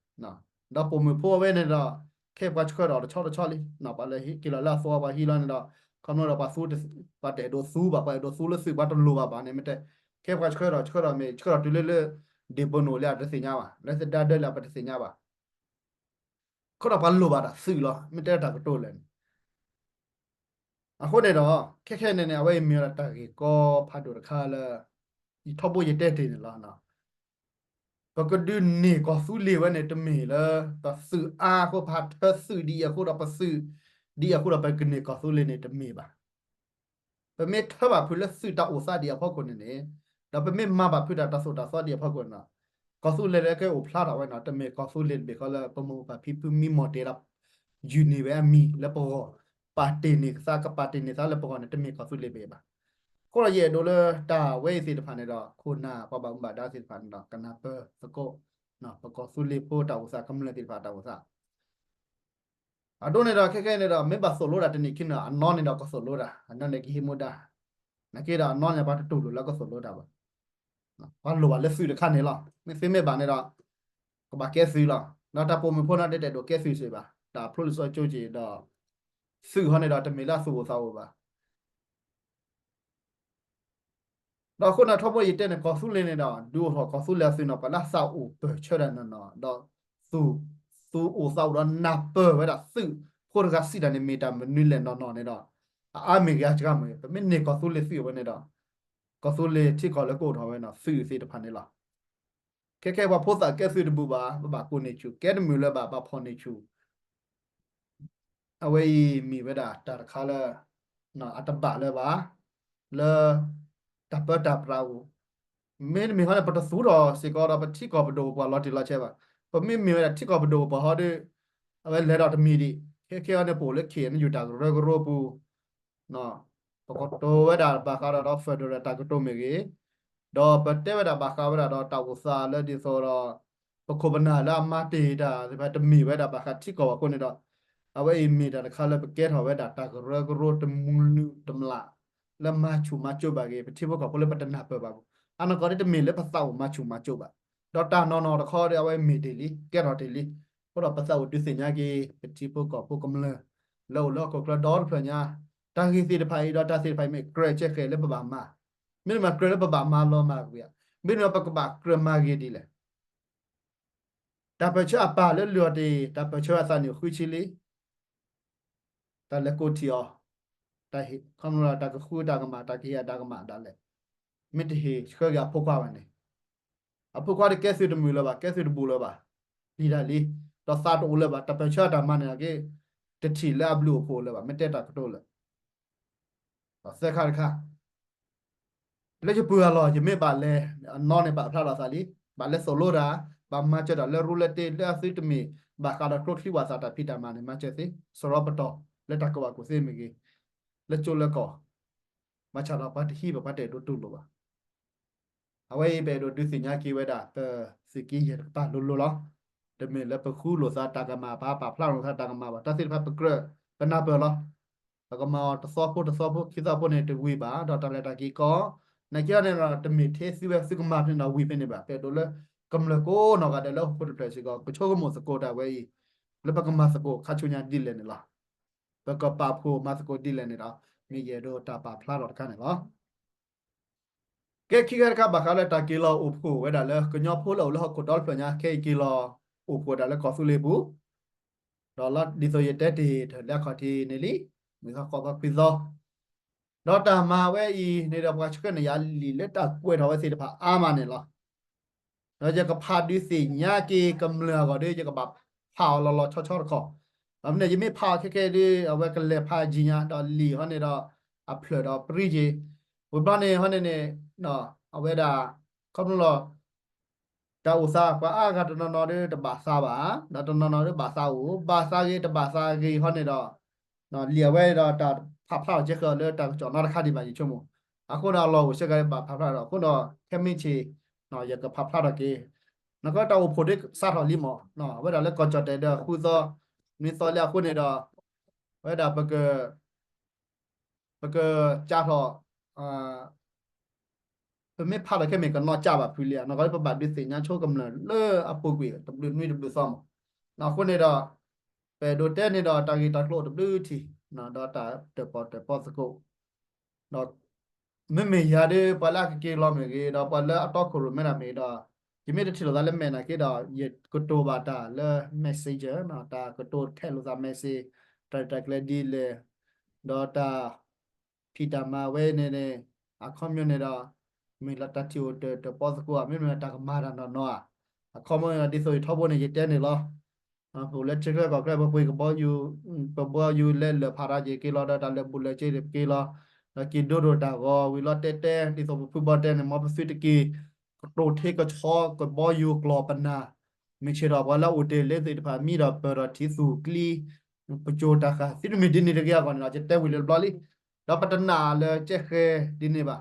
ဒီးပိာ်မုၣ်ဖိအဝဲန့ၣ်ဒီး ခဲပှၤဆှၢဒီးတဆီတဆီလံ, ပှၤလဲၤဟံးက့ၤလီၤလၢအသဝီပှၤဟံးလီၤန့ၣ်ဒီး ခီဖျိဒီးပှၤသူ ပှၤတအဲၣ်ဒိးသူဘၣ် ပှၤအဲၣ်ဒိးသူလၢသုးပှၤတလိၣ်ဘၣ်ဘၣ်န့ၣ် မ့ၢ်တဲ ခဲပှၤဆှၢဒီးဆှၢဒီးမ့ၢ်ဆှၢဒီးတုၤလၢလၢ ဒ့ၣ်ပနိၣ်လၢအတသ့ၣ်ညါဘၣ် လၢသဒါဒၢလၢအပတသ့ၣ်ညါဘၣ် အဃိဒီးပှၤလိၣ်ဘၣ်တၢ်သုးလီၤ မ့ၢ်တဲတၢ်ကတိၤလၢာ်န့ၣ် အဃိန့ၣ်ဒီး ခဲခဲန့ၣ်န့ၣ် အဝဲအံၤမ့ၢ်ဝဲဒၣ်တၢ်ဂ့ၢ်ကီဖးဒိၣ်တခါလၢ ယထီဘိယတဲတ့ၢ်န့ၣ်လီၤ. ပကဒုးန့ၢ်ကီၢ်သူလ့ၤဝဲန့ၣ် တမ့ၢ်လၢ ပသုးအါအဃိ ပဟးထၢသုးဒ်အံၤအဃိဒီး ပသုးဒ်အံၤအဃိဒီးပကန့ၢ်ကီၢ်သူလ့ၤန့ၣ် တမ့ၢ်ဘၣ်. ပမ့ၢ်ထၢဘၣ်ဖုးလၢသုးတၢ်အိၣ်သးဒ်အံၤအဖီခိၣ်န့ၣ်န့ၣ်, ဒီးပမ့ၢ်မၤဘၣ်ဖုးတၢ်တၢ်သိၣ်တၢ်သီဒ်အံၤအဖီခိၣ်န့ၣ်, ကီၢ်သူလ့ၤလၢကအိၣ်ဖျါထီၣ်ဝဲန့ၣ် တမ့ၢ်ကီၢ်သူလ့ၤတဘ့ၣ်ဃီလၢပမိၢ်ပၢ်ဖံဖုမံမီၢ်တဲဒၣ် ယုၢ်န့ၢ်ဝဲအမံၤလၢပဂီၢ်, ပာ်တ့ၢ်န့ၢ်သး ကပာ်တ့ၢ်န့ၢ်သးလၢပဂီၢ်န့ၣ် တမ့ၢ်ကီၢ်သူလ့ၤတဘ့ၣ်ဘၣ်. အဃိဒီးယအဲၣ်ဒိးလၢတၢ်ဝဲအံၤသ့ၣ်တဖၣ်န့ၣ်ဒီး ခိၣ်နၢ်ပှၤဘၣ်မူဘၣ်ဒါသ့ၣ်တဖၣ်န့ၣ်ဒီး ကနၢ်ပၢၢ်သကိး ပကီၢ်သူလ့ၤဖိတၢ်အိၣ်သး ကမျၢၢ်သ့ၣ်တဖၣ်တၢ်အိၣ်သး အဒိန့ၣ်ဒီး ခဲခဲန့ၣ်ဒီး မ့ၢ်ဘၣ်သိၣ်လိတၢ်တနံၣ်ခံန့ၣ် အနီၢ်န့ၣ်ဒီးကသိၣ်လိတၢ် အနီၢ်န့ၣ်ကဟံးမူဒါ, နာ်က့ဒီးအနီၢ်န့ၣ် ပှၤတတူၢ်လိာ်လၢကသိၣ်လိတၢ်ဘၣ်. ပှၤလိၣ်ဘၣ်လၢသုးတခါန့ၣ်လီၤ. မ့ၢ်သုးမ့ၢ်ဘၣ်န့ၣ်ဒီး ကဘၣ်ကဲသုးလီၤ. ဒီးတၢ်ပိာ်မုၣ်ဖိန့ၣ် တအဲၣ်ဒိးကဲသုးစ့ၢ်ဘၣ်. တၢ်ဖျိလံာ်စီဆှံကၠိက့ၤဒီး သုးဟီန့ၣ်ဒီး တမ့ၢ်လၢအသူၣ်အိၣ်သးအိၣ်ဘၣ်. ဒီးအဃိန့ၣ် ထီဘိယတဲန့ၣ် ကီၢ်သူလ့ၤန့ၣ်ဒီး ဒုးအိၣ်ထီၣ်ကီၢ်သူလ့ၤအသုးန့ၣ် ပှၤလၢအသးအိၣ်ပၢၢ်ဆၢတၢ်နီၢ်နီၢ် ဒီး သူၣ်အိၣ်သးအိၣ်ဒီးနၢ်ပၢၢ်ဝဲဒၣ်သုးဖိတဂၤစံးတၢ်န့ၣ် မ့ၢ်တၢ်မနုၤလဲၣ်နီၢ်နီၢ်န့ၣ်ဒီး အအါမ့ၢ်ဂ့ၤအစှၤမ့ၢ်ဂ့ၤ ပမ့ၢ်န့ၢ်ကီၢ်သူလ့ၤသုးအဝဲန့ၣ်ဒီး ကီၢ်သူလ့ၤထံကီၢ်လၢကအိၣ်ထီၣ်ဝဲန့ၣ် သုးသ့ၣ်တဖၣ်န့ၣ်လီၤ. ခဲခဲပှၤဖိသၣ်ကဲသုးတဘူးဘၣ် ပဘၣ်ကိးန့ၢ်ဆူၣ် ကဲတမုာ်လၢၤဘၣ် ဘၣ်ဖီၣ်န့ၢ်ဆူၣ် အဝဲအံၤမ့ၢ်ဝဲဒၣ်တၢ်တခါလၢ အတဘၣ်လၢၤဘၣ် လၢ တၢ်ပၢတၢ်ပြးအိၣ် မ့တမ့ၢ်ဟီန့ၣ် ပတသူထီၣ်စ့ၢ်ကီးဒီးပထံကီၢ်ပဒိၣ်ပပှၢ်လီၤတံၢ်လီၤဆဲးဘၣ်. ပမ့မ့ၢ်ဝဲဒၣ်ထံကီၢ်ပဒိၣ်ပပှၢ်ဟီဒီး အဝဲလဲၤဒီးတမံၤဒံး ခဲခဲအံၤန့ၣ် ပအိၣ်လၢခ့ၣ်အဲၣ်ယူၣ်တၢ်ကရၢကရိပူၤ ပကတိၤဝဲဒၣ်ဘၣ်ဃးဒီး federal တၢ်ကတိၤမ့ၢ်ဂ့ၤ, ဒီးပတဲဝဲဒၣ်ဘၣ်ဃးဝဲဒၣ်ဒီးတၢ်အိၣ်သးလၢဒ်သိးဒီး ပခိၣ်ပနၢ်လၢအမၤတ့ၢ်တၢ်သ့ၣ်တဖၣ်တမ့ၢ်ဝဲဒၣ်ဘၣ်ဃးထံကီၢ်ဘၣ်အဃိန့ၣ်ဒီး အဝဲအံၤမ့ၢ်တၢ်တခါလၢပကဲထီၣ်ဝဲဒၣ်တၢ်ကရၢကရိတမူလူးတမျး လၢမၤဆူၣ်မၤစိးဘၣ်က့ၤ ပထံဖိကီၢ်ဖိလၢပတနၢ်ပၢၢ်ဘၣ်ပူၤ အနီၢ်ကီၢ်ဒ်တမ့ၢ်လၢပသးအိၣ်မၤဆူၣ်မၤစိးဘၣ်. ဒီးတၢ်နီၢ်နီၢ်တခီဒီးအဝဲမ့ၢ်တ့ၢ်လံ ကဲထီၣ်တ့ၢ်လံ. အဃိဒီးပသးအိၣ်ဒုးသ့ၣ်ညါက့ၤ ပထံဖိကီၢ်ဖိကမျၢၢ် လၢအိၣ်လၢဟီၣ်ခိၣ်ချၢဒီတဖျၢၣ်ညါ, တၢ်ဂ့ၢ်သ့ၣ်တဖၣ်အံၤဒီးတၢ်သ့ၣ်တဖၣ်အံၤမ့ၢ်ကြၢးကဲဃဲၤလၢပဘၣ်မၤ, မ့တမ့ၢ်ကြၢးလၢပဘၣ်မၤလီၤမၢ်ကွံာ်ဧါ, မ့တမ့ၢ်ပကဘၣ်ကြၢးမၤဂ့ၤဒ်လဲၣ်. တၢ်ပၢၢ်ဆၢအပၢ်လၢလုၢ်အီၤတ့ၢ်, တၢ်ပၢၢ်ဆၢအသးန့ၣ်ဃုဆံလံ, တၢ်လဲၤကိးထံၣ်အီၤ, တၢ်ဟ့ၣ်ခီဖျိတၢ်ကဃုတၢ်ကမၣ်, တၢ်ကဟ့ၣ်အတၢ်ကမၣ်ဒၣ်လဲာ်, မ့ၢ်တဟ့ၣ်ဆှၢက့ၤအဖိခွါဘၣ်န့ၣ်, အဖိခွါတကဲသုးတမုာ်လၢၤဘၣ်, ကဲသုးတဘူးလၢၤဘၣ်, လံာ်ဒၣ်လံ, ဒီးသးတအိၣ်လၢၤဘၣ်, တၢ်ပၢၢ်ဆၢအတၢ်မၤန့ၣ်က့ တထံၣ်လၢအဘျုးအိၣ်ဖှိၣ်လၢၤဘၣ်, မ့ၢ်တဲတၢ်ကတိၤလၢ ဒီးသၢခါတခါ, လၢယပူၤအလီၢ် ယမ့ၢ်ဘၣ်လဲၤ, အနီၢ်န့ၣ်ပာ်ဖျါထီၣ်သးလံ, ဘၣ်လဲၤသိၣ်လိတၢ်, ဘၣ်မၤစၢၤတၢ်လၢရူလၢတ့, လၢအသုတမ့ၢ်ဘၣ်ဃးဒီးကျိချံဝၣ်သၣ်တၢ်ဖံးတၢ်မၤန့ၣ် မၤစၢၤသ့, စရီပတီၢ်လၢတၢ်ကူၣ်ဘၣ်ကူၣ်သ့မ့ၢ်ဂ့ၤ, လၢကၠိလၢကီၢ်, ဘၣ်ဆၣ်ဒီးပှၤတဟံးဘၣ် ပှၤတအဲၣ်ဒိးတူၢ်လိာ်ဘၣ်. အဝဲအံၤပအဲၣ်ဒိးဒုးသ့ၣ်ညါက့ၤဝဲဒၣ် ပသုးက့ယဲၢ်တကပၤလိၤလိၤလီၤ. တမ့ၢ်လၢပဃုလိာ်သးတၢ်ကမၣ်ဘၣ်, ပာ်ဖျါလိာ်သးတၢ်ကမၣ်ဘၣ်, တၢ်သ့ၣ်တဖၣ်ပကြၢး, ပနၢ်ပၢၢ်လီၤ. ပကမၤအီၤတသီဖိတသီဖိ ခံသီဖိန့ၣ်တဝံၤဘၣ်, ဒီးတၢ်လဲၤတၢ်က့ၤကီ, နာ်က့န့ၣ်ဒီး တမ့ၢ်ထဲသုဝဲသုကမၤဖဲန့ၣ်ဒီးဝံၤဖဲန့ၣ်ဘၣ်. ပအဲၣ်ဒိးလၢကမျၢၢ်ကိးနီၢ်ဂၤဒဲးလၢဟီၣ်ခိၣ်တဖျၢၣ်စ့ၢ်ကီး ကဆိကမိၣ်သကိးတၢ်ဝဲအံၤ, လၢပကမၤသကိးခါဆူညါဒ်လဲၣ်န့ၣ်လီၤ. ပကပာ်ဖှိၣ်မၤသကိးဒ်လဲၣ်န့ၣ်ဒီး မ့ၢ်ယအဲၣ်ဒိးတၢ်ပာ်ဖျါထီၣ်တခါန့ၣ်လီၤ. ကဲ ခံခါတခါ ဘၣ်ဃးလၢတၢ်က့ၤလီၤအိၣ်ဖှိၣ်ဝဲဒၣ်လၢကညီဖိလၢအိၣ်လၢဟီၣ်ခိၣ်ဒီတဖျၢၣ်ညါ ခဲအံၤက့ၤလီၤအိၣ်ဖှိၣ်ဝဲဒၣ်လၢကီၢ်သူလ့ၤပူၤ, ဒီးလီၤဒ်သိးယတဲတ့ၢ်လၢအခီၣ်ထံးန့ၣ်လံ, မုၢ်သီဃိးသီခွံသီ, ဒီးတၢ်မၤဝဲအံၤန့ၣ်ဒီး ပှၤဆှၢန့ၢ်ယၤလံာ်လၢတၢ်ကွဲးထီၣ်ဝဲသ့ၣ်တဖၣ်အါမးန့ၣ်လီၤ. ဒီးယကဖးဒုးသ့ၣ်ညါက့ၤကမျၢၢ်အဂီၢ်ဒီး ယကဘၣ်ဖးအီၤလီၤလီၤဆီဆီတခီ, ဒီးမ့ၢ်န့ၣ် ယမ့ၢ်ဖးအီၤခဲခဲဒီး အဝဲကလဲၤဖးယံာ်ညါ ဒီးလံာ်ဟီန့ၣ်ဒီး အဖျၢၣ်ဒီးပြံက့ၤ, ဝံၤဘျီန့ၣ်ဟီန့ၣ်န့ၣ် အဝဲဒၣ် ခီဖျိလီၤ တၢ်အိၣ်သး ပှၤအါဂၤတနီၤနီၤဒီးတဘၣ်သးဘၣ်, ဒီးတနီၤနီၤဒီးဘၣ်သးအိၣ်, ဘၣ်သးဂ့ၤတဘၣ်သးဂ့ၤဟီန့ၣ်ဒီး လံာ်အဝဲဒီးတၢ်ဖးဖျါအီၤကဲဃၢလၢတၢ်ကစီၣ်နီတခါဒံးဘၣ် ယဆိကမိၣ်, အဃိဒီးအလီၢ်အိၣ်စ့ၢ်ကီးဘၣ်ဖးဖျါဒီး အဃိဒီးခဲမုၢ်ဆ့ၣ် ယကဖးဖျါထီၣ်က့ၤ, နကတၢ်အိၣ်ဖှိၣ်ဒ်စးထီၣ်လံမး, အဝဲဒၣ်လၢကီၢ်ကၠီၣ်တဲာ်ဒီးဃုသီ နွံသီလံအဃိန့ၣ်ဒီး အဝဲဒၣ်ပက ပကစးထီၣ် ပမ့ၢ်ဖးထီၣ်ခဲမ့ၢ်ကနီၣ်ကၢ်ဘၣ်ဖုလံဧါ, နီၢ်ကီၢ်လၢပဘၣ်ဒုးသ့ၣ်ညါဆိကမျၢၢ်လၢအပူၤကွံာ်တဘျုးနွံတဘျုးသီမး, အဃိန့ၣ်ဒီး ပအဲၣ်ဒိးတဲန့ၣ်ဒီးတၢ်ဂ့ၢ်တၢ်ကျိၤတဘျုးထံၣ် ဒီးတၢ်တၢၣ်ပီၣ်တၢၣ်ပီသကိး ဒီး မ့မ့ၢ်ယၤဒီး ပှၤလၢအကက့ၤလီၤမ့ၢ်ဂ့ၤ ဒီးပှၤလၢအတီခိၣ်ရိၣ်မဲဒၣ်မ့ၢ်ဂ့ၤဒီး ယမ့ၢ်တထံၣ်လိာ်သးလၢမဲာ်နာ်က့ဒီး ယကတိၤဘၣ်တၢ်လၢ messenger တၢ်ကတိၤထဲလိာ်သး message တၢ်ရဲၣ်တၢ်ကျဲၤဒ်လဲၣ် ဒီးတၢ်ဖံးတၢ်မၤဝဲန့ၣ်န့ၣ် အခီပညီန့ၣ်ဒီး မ့ၢ်လၢတၢ်ထံၣ်အိၣ်တၢၣ်ပီသကိးဧါ မ့တမ့ၢ်တၢ်ကမၤတၢ်နီၢ်နီၢ်ဧါ, အခီပညီန့ၣ်ဒီး ဒ်သိးယထီဘိန့ၣ် ယတဲန့ၣ်လီၤ. ပအိၣ်လၢထံချၢကီၢ်ချၢ ပပှ့ၤကဘီယူၤ, ပဘီယူၤလဲၤလၢာ်ဖးရၤက့ၤက့ၤလီၤ ဒီးတၢ်လၢာ်ဘူၣ်လၢာ်စ့တက့ၤလီၤ, ဒီးက့ၤဒိၣ်ဒိၣ်တၢ်ဂီၤဝံၤလီၤတဲတဲ ဒ်သိးပဖုဘီတဲန့ၣ် မ်ပသုတက့ၤ ကတိၤထံကဆီကဘီယူၤကျီၢ်ပနၢ်, မ့ၢ်ဆ့ၣ်ဒီးပှၤလၢအအိၣ်တ့ၢ်လၢသ့ၣ်တဖၣ် မံဒီးပၢၢ်ဒီးထံသူၣ်ကျံ ပစိၤတၢ်ဃာ် သုတမ့ၢ်ဒ်န့ၣ်တဂ့ၤအဂီၢ်န့ၣ်ဒီး ယတဲဝံၤလၢတဘျီလံ. ဒီးပတနာ်လၢကဲဃဲဒ်န့ၣ်ဘၣ်.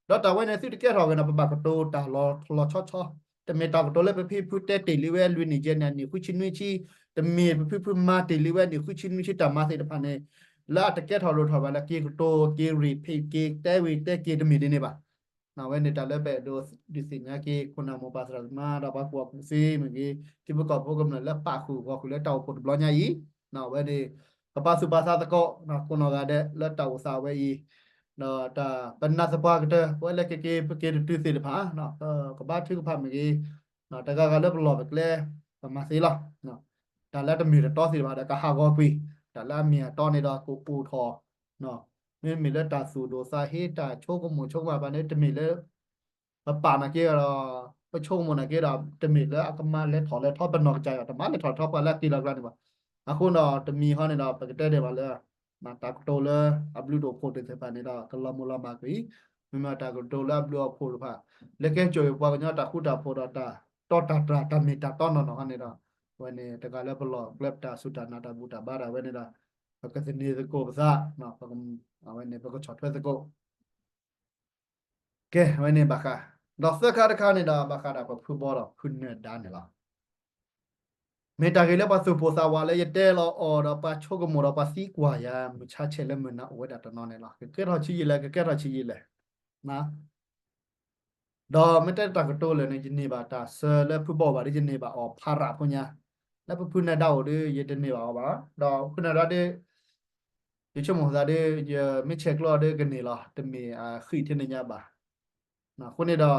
ဒီးတၢ်ဝဲန့ၣ်သုတကဲထီၣ်ဂ့ၤန့ၣ် ပဘၣ်ကတိၤတၢ်လီၤထီၣ်လီၤဆီဆီ, တမ့ၢ်တၢ်ကတိၤလၢပဖံပဖုတဲတ့ၢ်လံဝဲလွံၢ်နံၣ်ယဲၢ်နံၣ် အနံၣ်ဃုဆံနွံဆံ, တမ့ၢ်ပဖံပဖုမၤတ့ၢ်လံဝဲအနံၣ်ဃုဆံနွံဆံတၢ်မၤသ့ၣ်တဖၣ်န့ၣ် လၢအတကဲထီၣ်လိၣ်ထီၣ်ဘၣ်လၢက့ၤကတိၤက့ၤ repeat က့ၤတဲဝံၤတဲက့ၤ တမ့ၢ်ဒ်န့ၣ်ဘၣ်. အဝဲန့ၣ်တၢ်လၢပအဲၣ်ဒိးဒုးသ့ၣ်ညါက့ၤ ခိၣ်နၢ်မိၢ်ပၢ်သရၣ်သမါ ဒီးပှၤကူၣ်ဘၣ်ကူၣ်သ့မ့ၢ်ဂ့ၤ ထံဖိကီၢ်ဖိကမျၢၢ်လၢပာ်ဃုာ်ဂီၢ်ဃုာ်လၢတၢ်အိၣ်ဖှိၣ်တဘျီညါအံၤ, အဝဲန့ၣ် ပပာ်သူၣ်ပာ်သးသကိး ကိးနီၢ်ဂၤဒဲးလၢတၢ်အိၣ်သးဝဲအံၤ, ဒီးတၢ်ပနၢ်သပှၢ်ကတၢၢ် ပဝဲလၢကက့ၤပက့ၤတတုၤသ့ၣ်တဖၣ် ကဘါထုကဖၣ်မ့ၢ်ဂ့ၤ, တဂၤဂၤလၢပလီၢ်ပကျဲ ပမၤသ့လီၤ. တၢ်လၢတမ့ၢ်တတီသ့ၣ်တဖၣ်ဒီးကဟးဂီၤကွံာ်, တၢ်လၢအမ့ၢ်အတီန့ၣ်ဒီးကအိၣ်ထီၣ် မ့မ့ၢ်လၢတၢ်သူၣ်ဒိၣ်သးဟ့ တၢ်ဆိကမိၣ်ဆိကမးဘၣ်န့ၣ် တမ့ၢ်လၢ ပပာ်နာ်က့ဒီး ပဆိကမိၣ်နာ်က့ဒီး တမ့ၢ်လၢအကမၤလဲၤထီၣ်လဲၤထီပနီၢ်ကစၢ်ဒီး တမၤလဲၤထီၣ်လဲၤထီပှၤလၢအက့ၤလီၤကျါန့ၣ်ဘၣ်. အဃိဒီးတမံၤဟီန့ၣ်ဒီး ပကတဲဒံးဘၣ်လၢ တၢ်ကတိၤလၢအဘျုးတအိၣ်ဖှိၣ်သ့ၣ်တဖၣ်န့ၣ်ဒီး ကလီၤမုၢ်လီၤမၢ်ကွံာ်, မ့မ့ၢ်တၢ်ကတိၤလၢအဘျုးအဖှိၣ်တဖၣ် လၢကဲစိာ်အံၤပှၤကညီတၢ်ဃူတၢ်ဖိးဒီးတၢ်တီတၢ်တြၢ်တၢ်မ့ၢ်တၢ်တီနီၢ်နီၢ်ဟီန့ၣ်ဒီး အဝဲန့ၣ် တဂၤလၢပလီၢ်ကျဲပတၢ်စူၢ်တၢ်နာ်တၢ်ဘူၣ်တၢ်ဘါတၢ်ဝဲန့ၣ်ဒီး ပကသန့ၤသကိးပသး, အဝဲန့ၣ် ပကဆီၣ်ထွဲသကိး ကဲ အဝဲန့ၣ်ဘၣ်ဃး, ဒီးသၢခါတခါန့ၣ်ဒီး ဘၣ်ဃးဒီးပဖုဘီဒီးဖုနၢၤဒါန့ၣ်လီၤ. မ့ၢ်တၢ်ဂ့ၢ်လၢပှၤသူၣ်ပိၢ်သးဝးလၢယတဲလီၤအီၤဒီးပှၤဆိကမိၣ်ဒီးပှၤသံကွၢ်ယၤ မုၢ်ဆါဆဲးလၢမုၢ်နၤအိၣ်ဝဲဒၣ်တနီၤန့ၣ်လီၤ. ကကဲထီၣ်ဆံးယံာ်လဲၣ် ကကဲထီၣ်ဆံးယံာ်လဲၣ်. ဒီးမ့ၢ်တဲတၢ်ကတိၤလၢာ်န့ၣ် ယန့ၢ်ဘၣ်တၢ်ဆၢလၢဖုဘီအိၣ်ဘၣ်ဒီး ယန့ၢ်ဘၣ်အီၤဖးရးဖိညါ, လၢပဖုနၢၤဒါအိၣ်ဒီး ယတန့ၢ်ဘၣ်အီၤဘၣ်. ဒီးဖုနၢၤဒါဒီး ယဆိကမိၣ်သးဒီး ယမ့ၢ်ဆဲးကျိးဒီးကန့ၢ်လီၤ, တမ့ၢ်အဃံးထဲန့ၣ်ညါဘၣ်. အဃိန့ၣ်ဒီး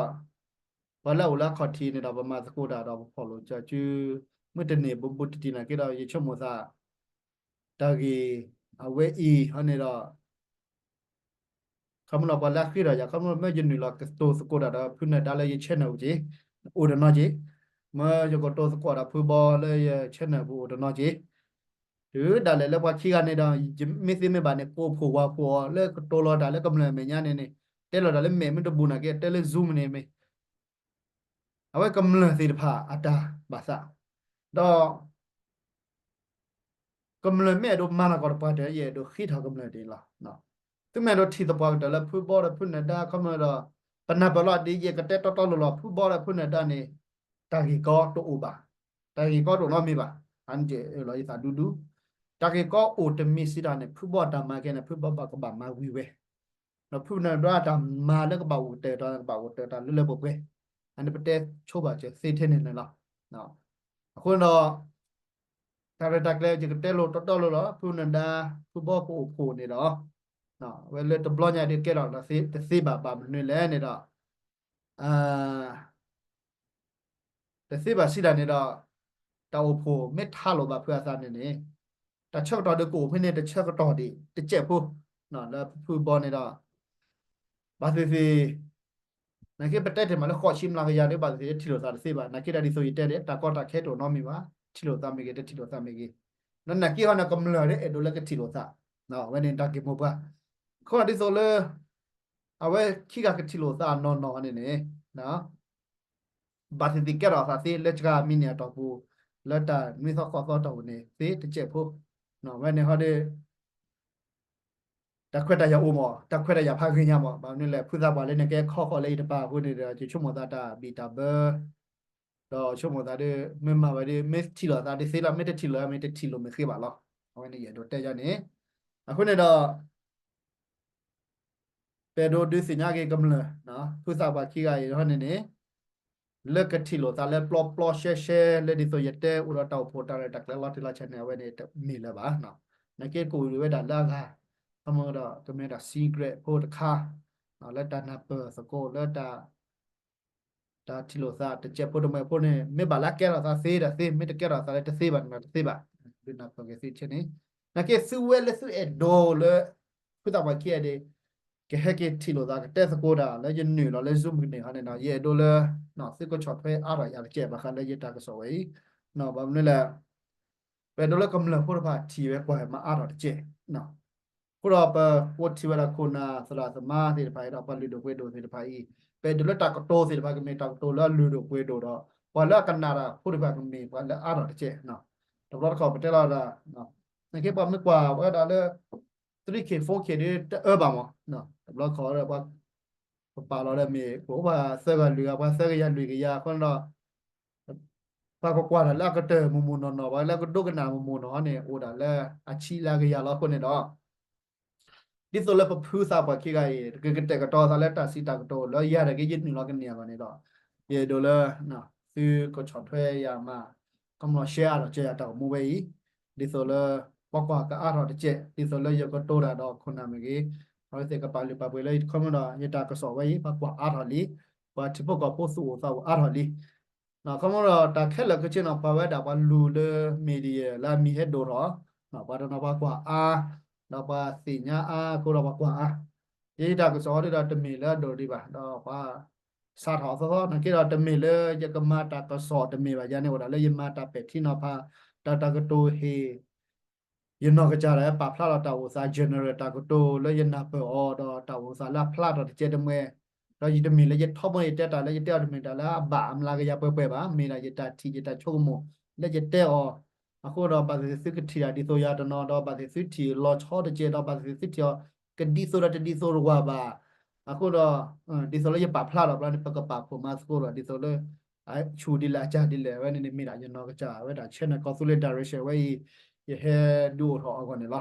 ပှၤလၢအအိၣ်လၢအခီၣ်ထံးန့ၣ်ဒီး ပမၤသကိးတၢ်ဒီးပဖီၣ်လိာ်ကၠီစု, မ့ၢ်တန့ၢ်ဘူးဘူးတံၢ်တံၢ်နာ်က့ဒီး ယဆိကမိၣ်သး တၢ်ဂ့ၢ်အဝဲအံၤဟီန့ၣ်ဒီး ခီမ့ၢ်လီၤပှၤလၢအဃ့ထီၣ်ယၤ ခီမ့ၢ်လီၤမ့ၢ်ယနုာ်လီၤကတိၤသကိးတၢ်ဒီးဖုနၢၤဒါလၢယ channel ပူၤက့ၤ, အိၣ်တနီၤက့ၤ, မ့ၢ်ယကတိၤသကိးဒီးဖုဘီလၢယ channel ပူၤအိၣ်တနီၤက့ၤ, တုၤဒၣ်လဲာ်လၢပှၤခံဂၤန့ၣ်ဒီး မ့ၢ်သ့မ့ၢ်ဘၣ်န့ၣ် ကိးဖှိၣ်ဝၤဖှိၣ်အီၤလၢကတိၤလီၤတၢ်လၢကမျၢၢ်အမဲာ်ညါန့ၣ်န့ၣ်, တဲလီၤတၢ်လၢမဲာ်မ့ၢ်တဘူးနာ်က့ တဲလၢ Zoom န့ၣ်မ့ၢ် အဝဲကမျၢၢ်သ့ၣ်တဖၣ်အတၢ်ဘၣ်သး, ဒီး ကမျၢၢ်မ့ၢ်အဲၣ်ဒိးမၤလီၤကီၢ်တပှၢ်တၢၢ် ယအဲၣ်ဒိးဃ့ထီၣ်ကမျၢၢ်ဒ်န့ၣ်လီၤ. သုမ့ၢ်အဲၣ်ဒိးထံၣ်သပှၢ်ကတၢၢ်လၢဖုဘီဒီးဖုနၢၤဒါခီမ့ၢ်ဒီး ပနၢ်ပၢၢ်လီၤဒ်ယကတဲတီတီလိၤလီၤ ဖုဘီဒီးဖုနၢၤဒါန့ၣ် တၢ်ဂ့ၢ်ကီတအိၣ်ဘၣ်, တၢ်ဂ့ၢ်ကီတအိၣ်နီတမံၤဘၣ်, အန့ၣ်ယအၢၣ်လီၤယသးဒူဒူ, တၢ်ဂ့ၢ်ကီအိၣ်တမံၤစံးတၢ်န့ၣ် ဖုဘီတၢ်မၤကဲန့ၣ် ဖုဘီဘၣ်ကဘၣ်မၤဝံၤဝဲ ဒီးဖုနၢၤဒါတၢ်မၤလၢကဘၣ်အိၣ်ကတၢၢ်တၢ် ကဘၣ်အိၣ်ကတၢၢ်တၢ်လၢလၢပှဲၤပှဲၤ, အန့ၣ်ပတဲဆိဘၣ်စၢၤသ့ထဲန့ၣ်န့ၣ်လီၤ. အဃိန့ၣ်ဒီး တၢ်ရဲၣ်တၢ်ကျဲၤယကတဲလိၤတီတီလိၤလီၤ ဖုနၢၤဒါ ဖုဘီကအိၣ်ဖှိၣ်န့ၣ်ဒီး ဝဲလၢတဘျီညါဒုးကဲထီၣ်တသ့ဘၣ်ဘၣ်မနုၤလဲၣ်န့ၣ်ဒီး တသ့ဘၣ်စံးတၢ်န့ၣ်ဒီး တၢ်အိၣ်ဖှိၣ်မ့ၢ်ထးလိာ်ဘၣ်ဖုအသးန့ၣ်န့ၣ် တၢ်ဆၢကတီၢ်ဒုးကအိၣ်ဖဲန့ၣ် တဆၢကတီၢ်ဒံးတစဲးဖိ လၢဖုဘီန့ၣ်ဒီး ဘၣ်သ့ၣ်သ့ၣ် နာ်က့ပတဲတ့ၢ်မးလၢဃိးဆံမျးကယၤဒုး ဘၣ်သ့ၣ်သ့ၣ်ထံၣ်လိာ်သးတသ့ဘၣ်. နာ်က့ဒ်သိးယတဲဒၣ် တၢ်ကီတၢ်ခဲတအိၣ်နီတမံၤဘၣ်, ထံၣ်လိာ်သးမ့ၢ်ဂ့ၤ တထံၣ်လိာ်သးမ့ၢ်ဂ့ၤ, ဒီးနာ်က့ဟီန့ၣ် ကမျၢၢ်ဒ်အဲၣ်ဒိးလၢကထံၣ်လိာ်သး, အဝဲန့ၣ်တၢ်ဂ့ၢ်မိၢ်ပှၢ်, အဃိဒ်သိးလၢ အဝဲခံဂၤကထံၣ်လိာ်သးနီၢ်နီၢ်န့ၣ်န့ၣ် ဘၣ်သ့ၣ်သ့ၣ်ကဲထီၣ်သးသ့လၢစှၤမံၤန့ၣ်အတီၢ်ပူၤ, လၢတၢ်နွံသီဃိးသီတီၢ်ပူၤန့ၣ် သ့တစဲးဖိ, ဝဲန့ၣ်ဟီဒီး တၢ်ခွဲးတၢ်ယာ်အိၣ်မး, တၢ်ခွဲးတၢ်ယာ်ဖးဂ့ၤညါမး, ဘၣ်မနုၤလဲၣ် ဖုသးပှၢ်လၢန့ၣ်ကဲခီဃီလၢယတပၤအဃိန့ၣ်ဒီး ယဆိကမိၣ်သးတၢ်ဘံၣ်တၢ်ဘၢ, ဒီးဆိကမိၣ်သးဒီး မ့ၢ်မၤဝဲဒီး မ့ၢ်ထံၣ်လိာ်သးဒ်သ့လီၤ, မ့ၢ်တထံၣ်လိာ်မ့ၢ်တထံၣ်လိာ်မ့ၢ်ဃ့ဘၣ်လီၤ. အဝဲန့ၣ်ယအဲၣ်ဒိးတဲယါန့ၣ်, အဃိန့ၣ်ဒီး ပအဲၣ်ဒိးဒုးသ့ၣ်ညါက့ၤကမျၢၢ်, ဖုသးပှၢ်ခံဂၤအံၤဟီန့ၣ်န့ၣ် လၢကထံၣ်လိာ်သးလၢပျီပျီရှဲရှဲ လၢဒ်သိးယတဲအိၣ်ဒီးတၢ်အိၣ်ဖှိၣ်တၢ်ရဲၣ်တၢ်ကျဲၤလီၤတံၢ်လီၤဆဲးန့ၣ် အဝဲန့ၣ်တမ့ၢ်လၢၤဘၣ်. နာ်က့ကအိၣ်ဝဲဒၣ်လၢအဂၤ, ခီမ့ၢ်ဒီးကမ့ၢ်ဒၣ် secret ဖိတခါ, လၢတၢ်နၢ်ပၢၢ်သကိးလၢတၢ် တၢ်ထံၣ်လိာ်သးတစဲးဖိတမှဲးဖိန့ၣ် မ့ၢ်ဘၣ်လၢအကဲထီၣ်သးသ့ဒီးသ့, မ့ၢ်တကဲထီၣ်သးလၢတသ့ဘၣ်န့ၣ်ဒီးတသ့ဘၣ်, ဒုးနၢ်ပၢၢ်က့ၤသုဆ့န့ၣ်, နာ်က့သုဝဲလၢသုအဲၣ်ဒိးလၢ ဖုသးပှၢ်ခံဂၤဒၣ် ကဟဲက့ၤထံၣ်လိာ်သး ကတဲသကိးတၢ် လၢယနုာ်လီၤလၢ Zoom ကန့ၢ်ဟီန့ၣ်ဒီး ယအဲၣ်ဒိးလၢ သုကဆီၣ်ထွဲအါထီၣ်ယၤတစဲးဘၣ်ဃးလၢယတၢ်ကစီၣ်ဝဲအံၤ, ဘၣ်မနုၤလဲၣ် ပအဲၣ်ဒိးလၢကမျၢၢ်ဖိတဖၣ်ထံၣ်ဝဲကွၢ်မၤအါထီၣ်တစဲး, အဃိဒီးပကိးထံၣ်ဝဲဒၣ်ခိၣ်နၢ်သရၣ်သမါသ့ၣ်တဖၣ်အံၤဒီး ပှၤလုၢ်ဒိၣ်ပှ့ၤဒိၣ်သ့ၣ်တဖၣ်အံၤ, ပအဲၣ်ဒိးလၢတၢ်ကတိၤသ့ၣ်တဖၣ်ကမ့ၢ်တၢ်ကတိၤလၢအလုၢ်ဒိၣ်ပှ့ၤဒိၣ်ဒီး ပှၤလၢအကနၣ်တၢ်ဖိတဖၣ်ကမ့ၢ်ပှၤလၢအါထီၣ်တစဲး, တဘျီတခီၣ်ပတဲလီၤဒၣ် နာ်က့ပှၤမ့ၢ်ကွၢ်ဝဲဒၣ်လၢ three K four K ဒ်တအၢဘၣ်မး, တဘျီတခီၣ်ဝဲဒၣ် ပပာ်လီၤဒီးမ့ၢ် ပအိၣ်ပှၤသၢဂၤလွံၢ်ဂၤ ပှၤသၢကယၤလွံၢ်ကယၤအဃိန့ၣ်ဒီး ပှၤကကွၢ်တၢ်လၢအကတၢၢ်မုၢ်မုၢ်နီၢ်နီၢ် ပှၤလၢကဒိကနၣ်မုၢ်မုၢ်နီၢ်န့ၣ် အိၣ်ဒၣ်လၢအဆံလၢအကယၤလီၤအဃိန့ၣ်ဒီး ဒ်သိးလၢပဖုသးပှၢ်ခံဂၤအံၤ ကကတဲာ်ကတီၤသးလၢတၢ်စံးတၢ်ကတိၤလၢယၤတဂ့ၤ ယနုာ်လီၤကန့ၢ်အဂီၢ်န့ၣ်ဒီး ယအဲၣ်ဒိးလၢ သုကဆီၣ်ထွဲယၤမး comment share အါထီၣ်ကဲယၤတၢ်အိၣ်မူဝဲအံၤ ဒ်သိးလၢ ပှၤကွၢ်ကအါထီၣ်တစဲး ဒ်သိးလၢယကတိၤတၢ်ဒီးခိၣ်နၢ်မ့ၢ်ဂ့ၤ အဝဲသ့ၣ်ကပာ်လုၢ်ပာ်ပှ့ၤလၢယတခီမ့ၢ်ဒီး ယတၢ်ကစီၣ်ဝဲအံၤ ပှၤကွၢ်အါထီၣ်လံ ပှၤထံဖိကီၢ်ဖိသူၣ်အိၣ်သးအိၣ်အါထီၣ်လံ ခီမ့ၢ်ဒီးတၢ်ခဲလၢာ်ခဲဆ့န့ၣ် ပှၤဝဲဒၣ်ပှၤလူၤလၢ media လၢအမံၤဟဲဒိၣ်ထီၣ် ပှၤတနီၤပှၤကွၢ်အါ ဒီးပှၤသ့ၣ်ညါအါ အဃိဒီးပှၤကွၢ်အါ ယတၢ်ကစီၣ်ဒ်ဒီးတမ့ၢ်လၢအဒိၣ်ဒံးဘၣ် ဒီးပှၤစးထီၣ်အသီသီ နာ်က့ဒီးတမ့ၢ်လၢယကမၤတၢ်ကစီၣ်တမ့ၢ်ဘၣ် ယၤန့ၣ်အိၣ်ဒၣ်လၢ ယမၤတၢ်ပဲာ်ထံနီၤဖး တၢ်တၢ်ကတိၤဟ့ၣ် ယနီၢ်ကစၢ်ဒီးပာ်ဖျါလီၤတၢ်အိၣ်သး general တၢ်ကတိၤလၢယနၢ်ပၢၢ်အီၤ ဒီးတၢ်အိၣ်သးလၢအဖျါထီၣ်တကဲတမှဲ ဒီးယတမ့ၢ်လၢယထီဘိယတဲတၢ်လၢယတဲအီၤတမ့ၢ်တၢ်လၢအဘၣ်အမျးကယၤပှဲၤပှဲၤဘၣ် မ့ၢ်ဒၣ်ယတၢ်ထံၣ်ယတၢ်ဆိကမိၣ်လၢယတဲအီၤ အဃိဒီးဘၣ်သ့ၣ်သ့ၣ်သုကထံၣ်တၢ်ဒ်သိးယၤတနီၤ ဒီးဘၣ်သ့ၣ်သ့ၣ်သုထံၣ်လီၤဆီတကဲ ဒီးဘၣ်သ့ၣ်သ့ၣ်သုထံၣ်အီၤ ကဒ်သိးဒီးတဒ်သိးတဝၣ်ဘၣ် အဃိဒီး ဒ်သိးလၢယပာ်ဖျါထီၣ်ဘျီန့ၣ် ပကပာ်ဖှိၣ်မၤသကိးဒီး ဒ်သိးလၢ ဆူၣ်ဒ်လဲၣ်အကၢ်ဒ်လဲၣ် အဝဲန့ၣ်န့ၣ်မ့ၢ်ဒၣ်ယနီၢ်ကစၢ် အဝဲဒၣ် channel ကီၢ်သူလ့ၤ direction ဝဲအံၤ ယဟဲဒုးအိၣ်ထီၣ်အဂီၢ်န့ၣ်လီၤ.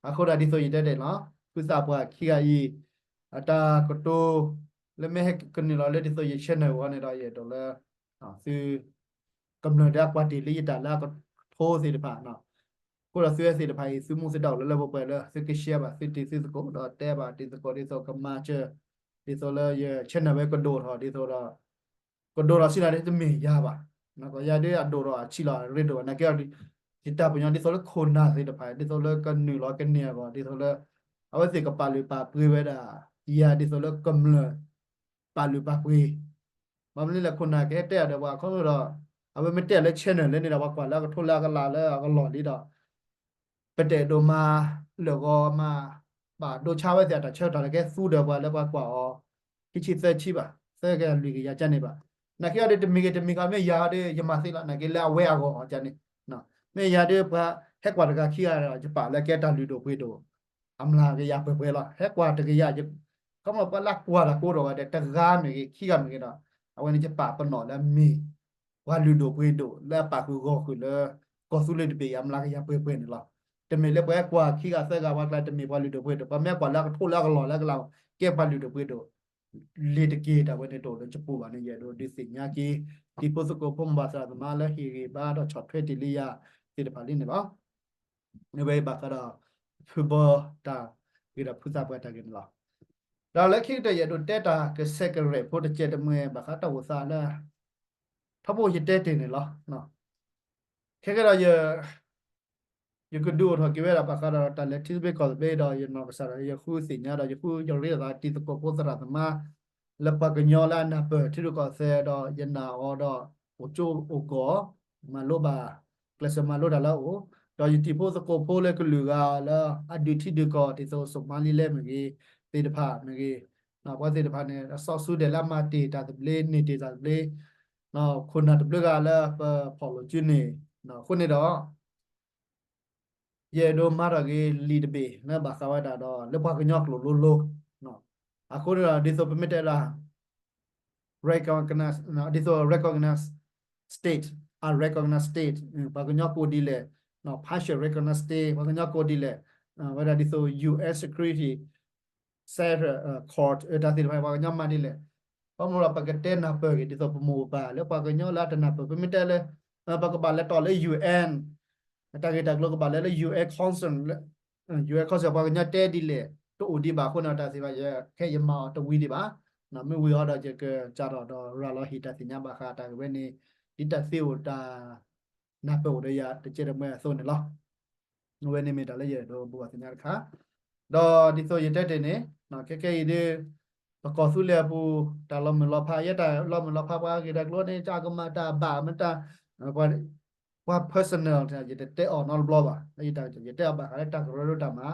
အဃိဒီးဒ်သိးယတဲတ့ၢ်လီၤ ဖုသးပှၢ်ခံဂၤအံၤ အတၢ်ကတိၤ လၢမ့ၢ်ဟဲကနုာ်လီၤလၢဒ်သိးယ channel အဂီၢ်န့ၣ်ဒီး ယအဲၣ်ဒိးလၢ သု ကမျၢၢ်ဒၣ်ကွၢ်တ့ၢ်လံယတၢ်လၢအကထိသ့ၣ်တဖၣ် အဃိဒီးသုဝဲသ့ၣ်တဖၣ်အံၤ သုမူသုဒါအိၣ်လၢလၢပှဲၤပှဲၤလၢသုက share ဘၣ်သုတံၤသုသကိး ဒီးတဲဘၣ်တံၤသကိး ဒ်သိးကမၤစၢၤ ဒ်သိးလၢယ channel ဝဲကဒိၣ်ထီၣ် ဒ်သိးဒီး ကဒိၣ်ထီၣ်ဆံးနၤဒ်တမ့ၢ်ယၤဘၣ်, ယၤဒ်အဒိၣ်ထီၣ်အဆံးလီၤ ရ့ဒိၣ်ဘၣ် နာ်က့ဒီး ယတၢ်ပညိၣ်ဒ်သိးလၢခိၣ်နၢ်သ့ၣ်တဖၣ် ဒ်သိးလၢကနုာ်လီၤကန့ၢ်အဂီၢ် ဒ်သိးလၢ အဝဲသ့ၣ်ကပာ်လုၢ်ပာ်ပှ့ၤဝဲဒၣ် ယၤဒ်သိးလၢကမျၢၢ် ပာ်လုၢ်ပာ်ပှ့ၤ ဘၣ်မနုၤလဲၣ် ခိၣ်နၢ်ကဟဲတဲအီၤဒီးပှၤခီဖျိဒီး အဝဲမ့ၢ်တဲလၢ channel လၢန့ၣ်ဒီး ပှၤကွၢ်လၢအကထိလၢအကလးလၢအကလီၢ်လံဒီး ပတအဲၣ်ဒိးမၤလၢာ်ဂီၤမၤ ဘၣ်ဒိဆါဝဲသ့ၣ်အတၢ်ဆၢကတီၢ်လၢကဟဲသူဒီးပှၤလၢပှၤကွၢ်အီၤ ခံဆံသၢဆံဘၣ် သၢကယၤလွံၢ်ကယၤကန့ၣ်ဘၣ်. နာ်က့အီၤဒီးတမံၤဂ့ၤတမံၤဂ့ၤ မ့ၢ်ယၤအီၤဒီး ယမၤသ့လီၤ နာ်က့လၢအဝဲအဂီၢ်အီၤကန့ၣ် မ့ၢ်ယၤဒီးပှၤဟဲကွၢ်တဂၤခံဂၤဒီး ယပာ်လၢကဲတၢ်လုၢ်ဒိၣ်ပှ့ၤဒိၣ် အမျးကယၤပှဲၤပှဲၤလီၤ ဟဲကွၢ်တကယၤ ခီမီပှၤလၢကွၢ်တၢ်ကိးဒီးဝဲဒီး တဂၤမ့ၢ်ဂ့ၤ ခံဂၤမ့ၢ်ဂ့ၤဒီး အဝဲန့ၣ်ယပာ်ပနီၣ်လၢအမ့ၢ် ပှၤလုၢ်ဒိၣ်ပှ့ၤဒိၣ်လၢအပာ်ဃုာ်ဂီၢ်ဃုာ်လၢ ကီၢ်သူလ့ၤတဘ့ၣ်အံၤ အမျးကယၤပှဲၤပှဲၤန့ၣ်လီၤ. တမ့ၢ်လၢပှၤဟဲကွၢ်ခံဂၤသၢဂၤပှၤကျါ တမ့ၢ်ပှၤလုၢ်ဒိၣ်ပှ့ၤဒိၣ် ပှၤမ့ၢ်ကွၢ်လၢအကထိလၢအကလီၢ်လၢအကလး ကဲပှၤလုၢ်ဒိၣ်ပှ့ၤဒိၣ် လ့ၤတက့ၢ် တၢ်ဝဲန့ၣ်တအိၣ်လၢယပူၤဘၣ်န့ၣ် ယအဲၣ်ဒိးဒုးသ့ၣ်ညါက့ၤ တံၤဖိသကိးဖိမုၢ်ဘၣ်သရၣ်သမါလၢဟ့ၣ်ဂံၢ်ဘါဒီးဆီၣ်ထွဲတ့ၢ်လံယၤသ့ၣ်တဖၣ်လံန့ၣ်လီၤ. အဝဲအံၤဘၣ်ဃးဒီး ဖုဘီတၢ်ဂ့ၤဒီးဖုသးပှၢ်တၢ်ဂ့ၤန့ၣ်လီၤ. ဒီးလၢခံကတၢၢ်ယအဲၣ်ဒိးတဲတၢ်ကဆဲးကရဲးဖိတကဲးတမှဲဘၣ်ဃးတၢ်အိၣ်သးလၢ ထီဘိယတဲတ့ၢ်န့ၣ်လီၤ. ခဲကဲဒီးယ ယကဒုးအိၣ်ထီၣ်က့ၤဝဲဒၣ်ဘၣ်ဃးဒီးတၢ်လဲၤထံသဘျ့ကီၢ်သဘျ့ဒီး ယနီၢ်ကစၢ်ဒီးယဃုသ့ၣ်ညါဒီး ယဃုယရ့လိာ်သးတံၤသကိးဖိသရၣ်သမါ လၢပှၤကညီလၢအနၢ်ပၢၢ်ထံရူၢ်ကီၢ်သဲးဒီး ယနာ်အီၤဒီး အိၣ်ကၠိအိၣ်ကီၢ် မၤလိဘၣ် ကျဲးစၢးမၤလိတၢ်လၢအအိၣ် ဒီးယတံၤဖိသကိးဖိလၢကလုာ်ဂၤလၢအဒုးထံဒုးကီၢ် ဒ်သိး Somaliland မ့ၢ်ဂ့ၤ သ့ၣ်တဖၣ်မ့ၢ်ဂ့ၤ ပှၤသ့ၣ်တဖၣ်န့ၣ် စီဆှံဒဲးလၢအမၤတ့ၢ်တၢ်သဘျ့ န့ၢ်တ့ၢ်တၢ်သဘျ့ ခိၣ်နၢ်တဘျုးဂၤလၢပဖီၣ်လိာ်စုန့ၣ် အဃိန့ၣ်ဒီး ယအဲၣ်ဒိးမၤထီၣ်က့ၤလံာ်တဘ့ၣ်လၢဘၣ်ဃးဝဲဒၣ်ဒီး လၢပှၤကညီကျိာ်လိၤလိၤ အဃိန့ၣ်ဒီး ဒ်သိးပမ့ၢ်တဲလၢ recognize ဒ်သိး recognize state, unrecognized state ပှၤကညီကိးဒ်လဲၣ်, partial recognize state ပှၤကညီကိးဒ်လဲၣ်, ဝဲဒၣ်ဒ်သိး ယူၢ်အၣ် security Sacred Court တၢ်သ့ၣ်တဖၣ် ပှၤကညီမၤဒ်လဲၣ်, ဘၣ်မနုၤလၢပကတဲနၢ်ပၢၢ်ဂ့ၤ ဒ်သိးပမိၢ်ပပၢ်လၢပှၤကညီလၢအတနၢ်ပၢၢ် ပမ့ၢ်တဲလၢ ပကဘၣ်လဲၤတီၢ်လၢ ယူၢ်အၣ် တၢ်ဂ့ၢ်တၢ်ကျိၤကဘၣ်လဲၤလၢ ယူၢ်အၣ် Council လၢ ယူၢ်အၣ် Council ပှၤကညီတဲဒ်လဲၣ် တအိၣ်ဒံးဘၣ်အဃိန့ၣ် တၢ်သ့ၣ်တဖၣ် ယခဲယမၤအီၤတဝံၤဒံးဘၣ်, မ့ၢ်ဝံၤအီၤဒီး ယကစးထီၣ်ဒီးရၤလီၤဟ့ၣ်တၢ်သ့ၣ်ညါဘၣ်ဃးတၢ်ဂ့ၢ်ဝဲန့ၣ် ဒ်တၢ်သ့အိၣ်တၢ် နၢ်ပၢၢ်အိၣ်ဒီးယၤတကဲးတမှဲအသိးန့ၣ်လီၤ. အဝဲန့ၣ်မ့ၢ်တၢ်လၢယအဲၣ်ဒိးဘိးဘၣ်သ့ၣ်ညါတခါ, ဒီးဒ်သိးယတဲတ့ၢ်န့ၣ် ခဲကဲအံၤဒ် ပကီၢ်သူလ့ၤအပူၤ တၢ်လီၤမုၢ်လီၤဖး ယဲတၢ်လီၤမုၢ်လီၤဖးပှၤဂ့ၢ်တၢ်ကျိၤန့ၣ် ကကမၤတၢ်ဘၣ်မတၤ ပှၤ personal ယတတဲအီၤနီတဘျီဘၣ်, ယတဲအီၤဘၣ်ဃးလၢတၢ်ကရၢကရိတၢ်မၤ,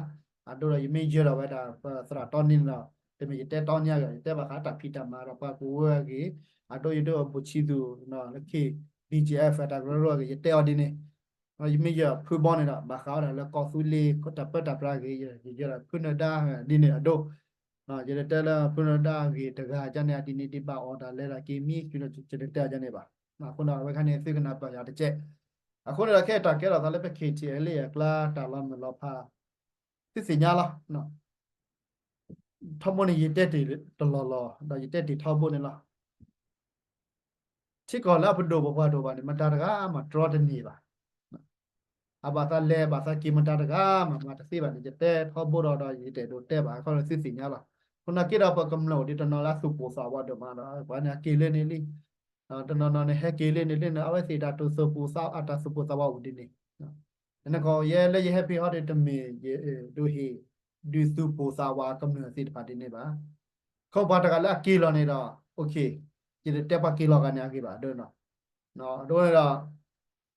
အဒိဒီးယမ့ၢ်ယၢၤဒီးဝဲဒၣ်ပသရၣ်တီနံန့ၣ်ဒီး တမ့ၢ်ယတဲတီနံအဂ့ၢ် ယတဲဘၣ်ဃးတၢ်ဖံးတၢ်မၤဒီးပှၤကဝၢအဂ့ၢ်, အဒိယဒိးအဘူးဆံးသူၣ် လၢခံ ဘီၣ်ကၠ့အၣ်အၣ် တၢ်ကရၢကရိအဂ့ၢ် ယတဲအီၤဒ်န့ၣ်, ယမ့ၢ်ယၢၤဖုဘီန့ၣ်ဒီး ဘၣ်ဃးဝဲဒၣ်လၢကီၢ်သူလ့ၤတၢ်ပၢတၢ်ပြးအဂ့ၢ် ယယၢၤဒီးဖုနၢၤဒါဒ်န့ၣ်အဒိ ယတတဲလၢဖုနၢၤဒါအဂ့ၢ်တဂၤကန့ၣ် အဒ်န့ၣ်ဒ်ဘၣ်အီၤတၢ်လဲၤတၢ်က့ၤမံ ယတတဲအီၤကန့ၣ်ဘၣ်, အဃိန့ၣ် အဝဲခါန့ၣ် သုကနၢ်ပၢၢ်ယၤတကဲး, အဃိန့ၣ်ဒီးခဲအံၤတၢ်ကဲထီၣ်သးလၢပ ခ့ၣ်ထံၣ်အဲလ့ၣ် အကျါတၢ်လီၤမုၢ်လီၤဖး သုသ့ၣ်ညါလီၤ. ထီဘိန့ၣ် ယတဲတ့ၢ်တလီၢ်လီၢ် ဒီးယတဲတ့ၢ်ထီဘိန့ၣ်လီၤ. ထံကီၢ်လၢအပဒိၣ်ပပှၢ်ဒိၣ်ဘၣ်န့ၣ် မတၤတဂၤမၤတြီတန့ၢ်ဘၣ်. အဘၣ်သးလဲၤဘၣ်သးက့ၤမတၤတဂၤမၤမၤတသ့ဘၣ်န့ၣ် ယတဲထီဘိဒီး ဒီးယတအဲၣ်ဒိးတဲဘၣ် ခီဖျိသုသ့ၣ်ညါလီၤ. အဃိန့ၣ်က့ဒီးပကမျၢၢ်အိၣ်ဒံးတနီၤလၢအသူၣ်ပိၢ်သးဝးဒိၣ်မးဒီး ပှၤန့ၣ်အက့ၤလၢန့ၣ်လံ တနီၤနီၤန့ၣ် ဟဲက့ၤလၢန့ၣ်လၢန့ၣ် အဝဲသ့ၣ်တၢ်သူၣ်ပိၢ်သး အတၢ်သူၣ်ပိၢ်သးဝးအိၣ်ဒ်န့ၣ် နကီးယဲလၢယဟဲဖဲဟီဒီး တမ့ၢ်ယဒိးဟ့ၣ် ဒုးသူၣ်ပိၢ်သးဝးကမျၢၢ်သ့ၣ်တဖၣ်ဒ်န့ၣ်ဘၣ်. ခီပှၤတဂၤလၢအက့ၤလီၤန့ၣ်ဒီး okay ယတတဲပှၤက့ၤလီၤဂၤန့ၣ်အဂ့ၢ်ဘၣ်ဒ်န့ၣ် အဒိန့ၣ်ဒီး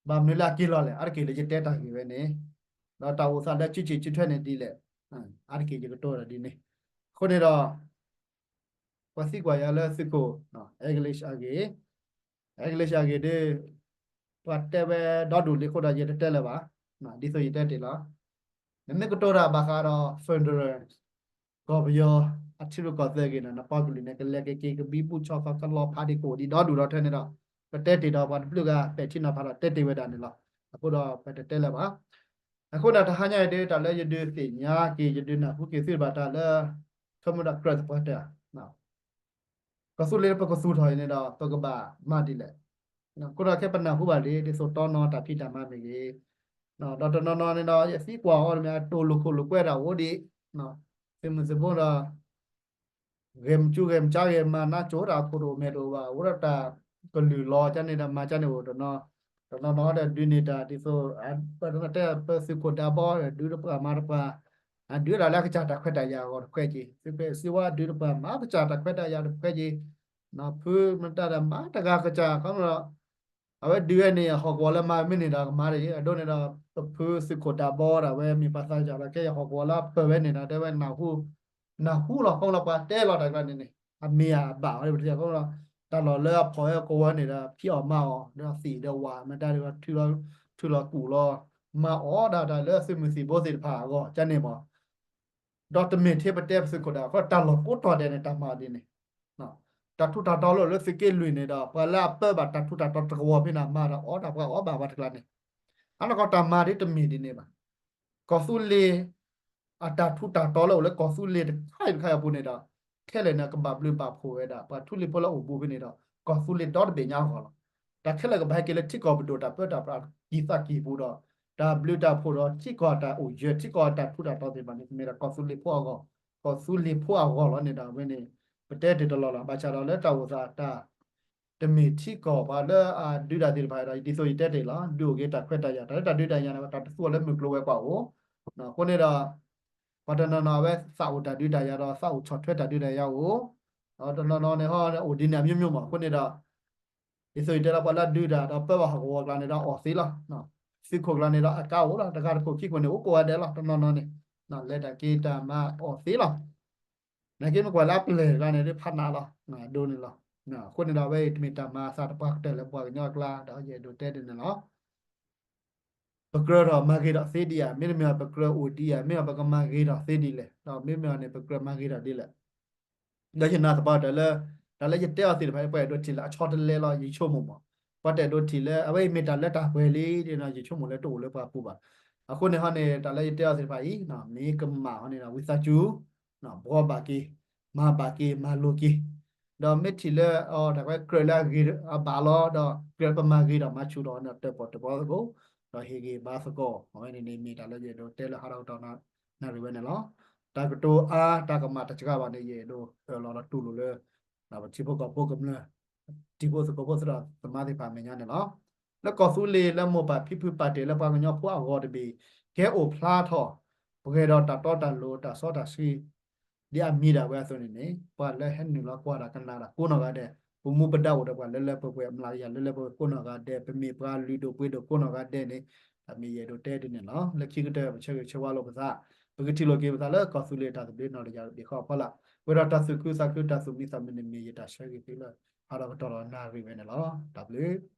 ဘၣ်မနုၤလၢအက့ၤလီၤလဲၣ် အါတက့ၢ်လၢယတဲတၢ်ဂ့ၢ်ဝဲန့ၣ် ဒီးတၢ်အိၣ်သးလၢစုစ့ၣ်စုထွဲန့ၣ်ဒ်လဲၣ် အါတက့ၢ်ယကတိၤတၢ်ဒ်န့ၣ် အဃိန့ၣ်ဒီး ပှၤသံကွၢ်ယၤလၢသုးခိၣ် English အဂ့ၢ် English အဂ့ၢ်ဒီး ပှၤတဲဝဲဒီဒူၣ်လံအဃိဒီး ယတတဲလၢၤဘၣ်. ဒ်သိးယတဲတ့ၢ်လီၤ. နမ့ၢ်ကတိၤတၢ်ဘၣ်ဃးဒီး federal ကီၢ်ပယီၤအထံရူၢ်ကီၢ်သဲးအဂ့ၢ်န့ၣ် နပှၤကလုာ်န့ၣ် ကလဲၤကက့ၤကဘံဘူဆီၣ်သီကလီၤဖးဒံးကအိၣ်ဒံးဒီဒူၣ်ဒီထၢန့ၣ်ဒီး ပတဲတ့ၢ်ဒီးပှၤတဘျုးဂၤပဲာ်ထံနီၤဖးဒီးတဲတ့ၢ်ဝဲဒၣ်န့ၣ်လီၤ. အဃိဒီးပတတဲလၢၤဘၣ်. အဃိန့ၣ် တဟါညါအံၤဒ်တၢ်လၢယဒုးသ့ၣ်ညါက့ၤ ယဒုးနၢ်ဟူက့ၤသုတဘၣ်တၢ်လၢ ခီမ့ၢ်ဒီးကြၢးသပှၢ်တၢၢ် ကီၢ်သူလ့ၤလၢပကသူၣ်ထီၣ်အံၤန့ၣ်ဒီး ပကဘၣ်မၤဒ်လဲၣ်. အဃိဒီးခဲပနၢ်ဟူဘၣ်လံ ဒ်သိးတီနီၤတၢ်ဖံးတၢ်မၤမ့ၢ်ဂ့ၤ, ဒီးတနီၤနီၤန့ၣ်ဒီး ယသံကွၢ်အီၤတမ့ၢ် အတိၢ်လိာ်ခိၣ်လိာ်ကွဲတၢ်အိၣ်ဒံး, သုးမုၢ်သံၣ်ဘိဒီး ဂဲၤမကၠူဂဲၤမကၠါဂဲၤမၤနါကၠိတၢ်အခိၣ်တအိၣ်မဲာ်တအိၣ်ဘၣ် အိၣ်ဒီးတၢ်ကလုၢ်လီၤကန့ၣ်ဒီး မၤကန့ၣ်အိၣ်တနီၤ, တနီၤနီၤဒီးဒုးန့ၢ်တၢ်ဒ်သိး ပတဲပသုးခိၣ်ဒးဘီဒီး ဒုးတပှၢ်မၤတပှၢ်, ဒုးဒၣ်လၢအကစၢ်တၢ်ခွဲးတၢ်ယာ်အဂီၢ်တခွဲးက့ၤ, သုးခွဲးစံးဝါဒုးတပှၢ်မၤကစၢ်တၢ်ခွဲးတၢ်ယာ်တခွဲးက့ၤ, ဖုမတၤဒီးမၤတဂၤကစၢ်ခီဒီး အဝဲဒုးဝဲန့ၣ် ဟီၣ်ကဝီၤလၢမၤမ့ၢ်န့ၣ်ဒီးကမၤတဂ့ၤ, အဒိန့ၣ်ဒီး ပဖုသုးခိၣ်ဒးဘီဒီး အဝဲမ့ၢ်ပှၤသးစၢ်လီၤ ခဲအံၤဟီၣ်ကဝီၤလၢအပၢၢ်ဝဲန့ၣ်ဒီး တဲဝဲနၢ်ဟူ, နၢ်ဟူလီၤ ခီလီၤပှၤတဲလီၤတၢ်ကျါန့ၣ်န့ၣ် အမ့ၢ်အဘၣ်ဝဲပထံၣ်ခီဒီး တၢ်လီၢ်လၢအဖီၣ်ဝဲကဝီၤန့ၣ်ဒီး ဖံးအီၣ်မၤအီၣ် ဒီးသံၣ်ဒီးဝၣ် မတၤဒီး ထုးလီၤကူၣ်လီၤ မၤအီၣ်ဒၣ်တၢ်လၢသုးမုၢ်သံၣ်ဘိသ့ၣ်တဖၣ်အဂီၢ် ကန့ၣ်မး ဒီးတမ့ၢ်ထဲပတဲပသုးခိၣ်ဒး ခီတၢ်လီၢ်ကိးတီၤဒဲးန့ၣ် တၢ်မၤဒ်န့ၣ်, တၢ်ထူးတၢ်တီၤလၢအိၣ်လၢသုးက့လွံၢ်န့ၣ်ဒီး ပှၤလၢအပၢဘၣ်တၢ်ထူးတၢ်တီၤတကဝီၤဖဲန့ၣ် မၤဒီးအီၣ်ဒၣ်ပှၤအီၣ်ဘၣ်ပှၤတကျါန့ၣ်, အနီၢ်ကီၢ်တၢ်မၤဒ်တမ့ၢ်ဒ်န့ၣ်ဘၣ်. ကီၢ်သူလ့ၤ အတၢ်ထူးတၢ်တီၤလၢအိၣ်လၢကီၢ်သူလ့ၤတခါအံၤတခါအံၤအပူၤန့ၣ်ဒီး ခဲလၢာ်န့ၣ် ကဘၣ်ဘျုးဘၣ်ဖှိၣ်ဝဲဒၣ် ပှၤထူလံၤဖိလၢအိၣ်ဘူးဖဲန့ၣ်ဒီး ကီၢ်သူလ့ၤဒီတဘ့ၣ်ညါအဂီၢ်လီၤ. တၢ်ခဲလၢာ်ကဘၣ်ဟဲက့ၤလၢထံကီၢ်ပဒိၣ်တၢ်ပၢတၢ်ပြးကံၢ်သးကံၢ်ပူၤဒီး တၢ်ဘျုးတၢ်ဖှိၣ်ဒီးထံကီၢ်တၢ်အိၣ်ယၢၤ ထံကီၢ်တၢ်ထူးတၢ်တီၤသ့ၣ်တဖၣ်န့ၣ် ကမ့ၢ်ဒၣ်ကီၢ်သူလ့ၤဖိအဂီၢ်, ကီၢ်သူလ့ၤဖိအဂီၢ်လီၤန့ၣ်ဒီး အဝဲန့ၣ် ပတဲတ့ၢ်တလီၢ်လီၤ. ဘၣ်ဆၣ်ဒီးလၢတၢ်အိၣ်သးတၢ် တမ့ၢ်ထံကီၢ်ပှၤလၢအဒုးတၢ်သ့ၣ်တဖၣ်ဒီး ဒ်သိးယတဲတ့ၢ်လီၤ ဒုးအိၣ်က့ၤတၢ်ခွဲးတၢ်ယာ် တၢ်လၢတၢ်ဒုးတၢ်ယၤန့ၣ် တၢ်တသူအီၤလၢမုၢ်ကျိၤဝဲၤကွာ်အိၣ်, အဃိန့ၣ်ဒီး ပှၤတနီၤနီၤအဝဲသးအိၣ်တၢ်ဒုးတၢ်ယၤဒီး သးအိၣ်ဆီၣ်ထွဲတၢ်ဒုးတၢ်ယၤအိၣ်, ဒီးတနီၤနီၤန့ၣ်ဟီ အိၣ်ဒ်န့ၣ်အမျိုးမျိုးမး အဃိန့ၣ်ဒီး ဒ်သိးယတဲလီၤ ပှၤလၢအဒုးတၢ်ဒီးပၢဘၣ်ဟီၣ်ကဝီၤကျါန့ၣ်ဒီးအီၣ်သ့လီၤ. သုးခိၣ်ကျါန့ၣ်ဒီးအကါအိၣ်လီၤ တဂၤတခိၣ်ခံခိၣ်န့ၣ် အိၣ်ကိးဂၤဒဲးလီၤ တနီၤနီၤန့ၣ် လဲၤတၢ်က့ၤတၢ်မၤအီၣ်သ့လီၤ. နာ်က့မ့ၢ်ကွၢ်လၢအပျဲၢ်တဂၤန့ၣ် ဒ်ဖးနးလီၤ ဒိန့ၣ်လီၤ. အဃိန့ၣ်ဒီး အဝဲအံၤတမ့ၢ်တၢ်မၤအသးတပှၢ်ကတၢၢ်လၢပှၤကညီအကျါ ဒီးယအဲၣ်ဒိးတဲဒ်န့ၣ်လီၤ. ပကြၢးထီၣ်မၤဂ့ၤထီၣ်သ့ဒံးဧါ, မ့တမ့ၢ်ပကြၢးအိၣ်ဒံးဧါ, မ့ၢ်ပကမၤဂ့ၤထီၣ်သ့ဒ်လဲၣ်, ဒီးမ့မ့ၢ်န့ၣ် ပကြၢးမၤဂ့ၤထီၣ်ဒ်လဲၣ်. ဒီးယနာ်သပှၢ်တၢၢ်လၢ တၢ်လၢယတဲအီၤသ့ၣ်တဖၣ် ပှၤအဲၣ်ဒိးထံၣ်လၢအဆီတလဲလီၤ ယဆိကမိၣ်မး, ပှၤတအဲၣ်ဒိးထံၣ်လၢ အဝဲအံၤမ့ၢ်တၢ်လၢတၢ်ပှဲၤလံဒီး ယဆိကမိၣ်လၢတအိၣ်လၢပှၤပူၤဘၣ်. အဃိန့ၣ်ဟီန့ၣ် တၢ်လၢယတဲအီၤသ့ၣ်တဖၣ်အံၤ မ့ၢ်ကမၣ်ဟီန့ၣ်ဒီး ဝံသးစူၤ ဘှီဘၣ်က့ၤ, မၤဘၣ်က့ၤ, မၤလိၤက့ၤ, ဒီးမ့ၢ်ထံၣ်လၢ တၢ်ဝဲကြၢးလၢအဂ့ၤအဘၣ်လီၤ ဒီးကြၢးလၢပမၤဂ့ၤဒီးမၤဆူၣ်ဒီး တၢၣ်ပီၣ်တၢၣ်ပီသကိး ဒီးဟ့ၣ်ဂ့ၤဘါသကိး အဝဲန့ၣ်န့ၣ် မ့ၢ်တၢ်လၢယအဲၣ်ဒိးတဲလၢဟါဒီကတီၢ်နၣ်ရံၣ်ဝဲန့ၣ်လီၤ. တၢ်ကတိၤအါ တၢ်ကမၣ်တစှၤဘၣ်န့ၣ် ယအဲၣ်ဒိးအၢၣ်လီၤဒီးတူၢ်လိာ်လၢ ပထံဖိကီၢ်ဖိကမျၢၢ် တံၤဖိသကိးဖိသဒီးသမါသ့ၣ်တဖၣ်အမဲာ်ညါန့ၣ်လီၤ. လၢကီၢ်သူလ့ၤလၢမိၢ်ပၢ်ဖံဖုပာ်တ့ၢ်လၢပှၤကညီဖိအဂီၢ်တဘ့ၣ် ကဟဲအိၣ်ဖျါထီၣ် ပှဲၤဒီးတၢ်တီတၢ်လိၤတၢ်စီတၢ်ဆှံ ဒ်အမံၤဒၣ်ဝဲအသိးန့ၣ်န့ၣ် ပှၤလၢဟဲနုာ်လီၤကွၢ်တၢ်ကနၣ်တၢ်ကိးနီၢ်ဂၤဒဲး ပမူပဒါအိၣ်ဒီးပှၤလၢလၢပှဲၤပှဲၤ အမျးကယၤလၢလၢပှဲၤပှဲၤကိးနီၢ်ဂၤဒဲး ပမ့ၢ်ပှၤလုၢ်ဒိၣ်ပှ့ၤဒိၣ်ကိးနီၢ်ဂၤဒဲးန့ၣ် တၢ်မ့ၢ်ယအဲၣ်ဒိးတဲဒ်န့ၣ်လီၤ. လၢခံကတၢၢ် ပဆၢဂ့ၤဆၢဝါလိာ်ပသး ပကထံၣ်လိာ်က့ၤပသးလၢကီၢ်သူလ့ၤတၢ်သဘျ့နီၢ်တယၢ်တဘ့ၣ်ဃီအဖီလာ် ပှဲၤဒီးတၢ်သူၣ်ခုသးခုတၢ်သူၣ်မံသးမုာ်န့ၣ် မ့ၢ်ယတၢ်ဆၢဂ့ၤသုလၢ ဟါဒီကတီၢ်ဒီးနၣ်ရံၣ်ဝဲန့ၣ်လီၤ. တၢ်ဘျုး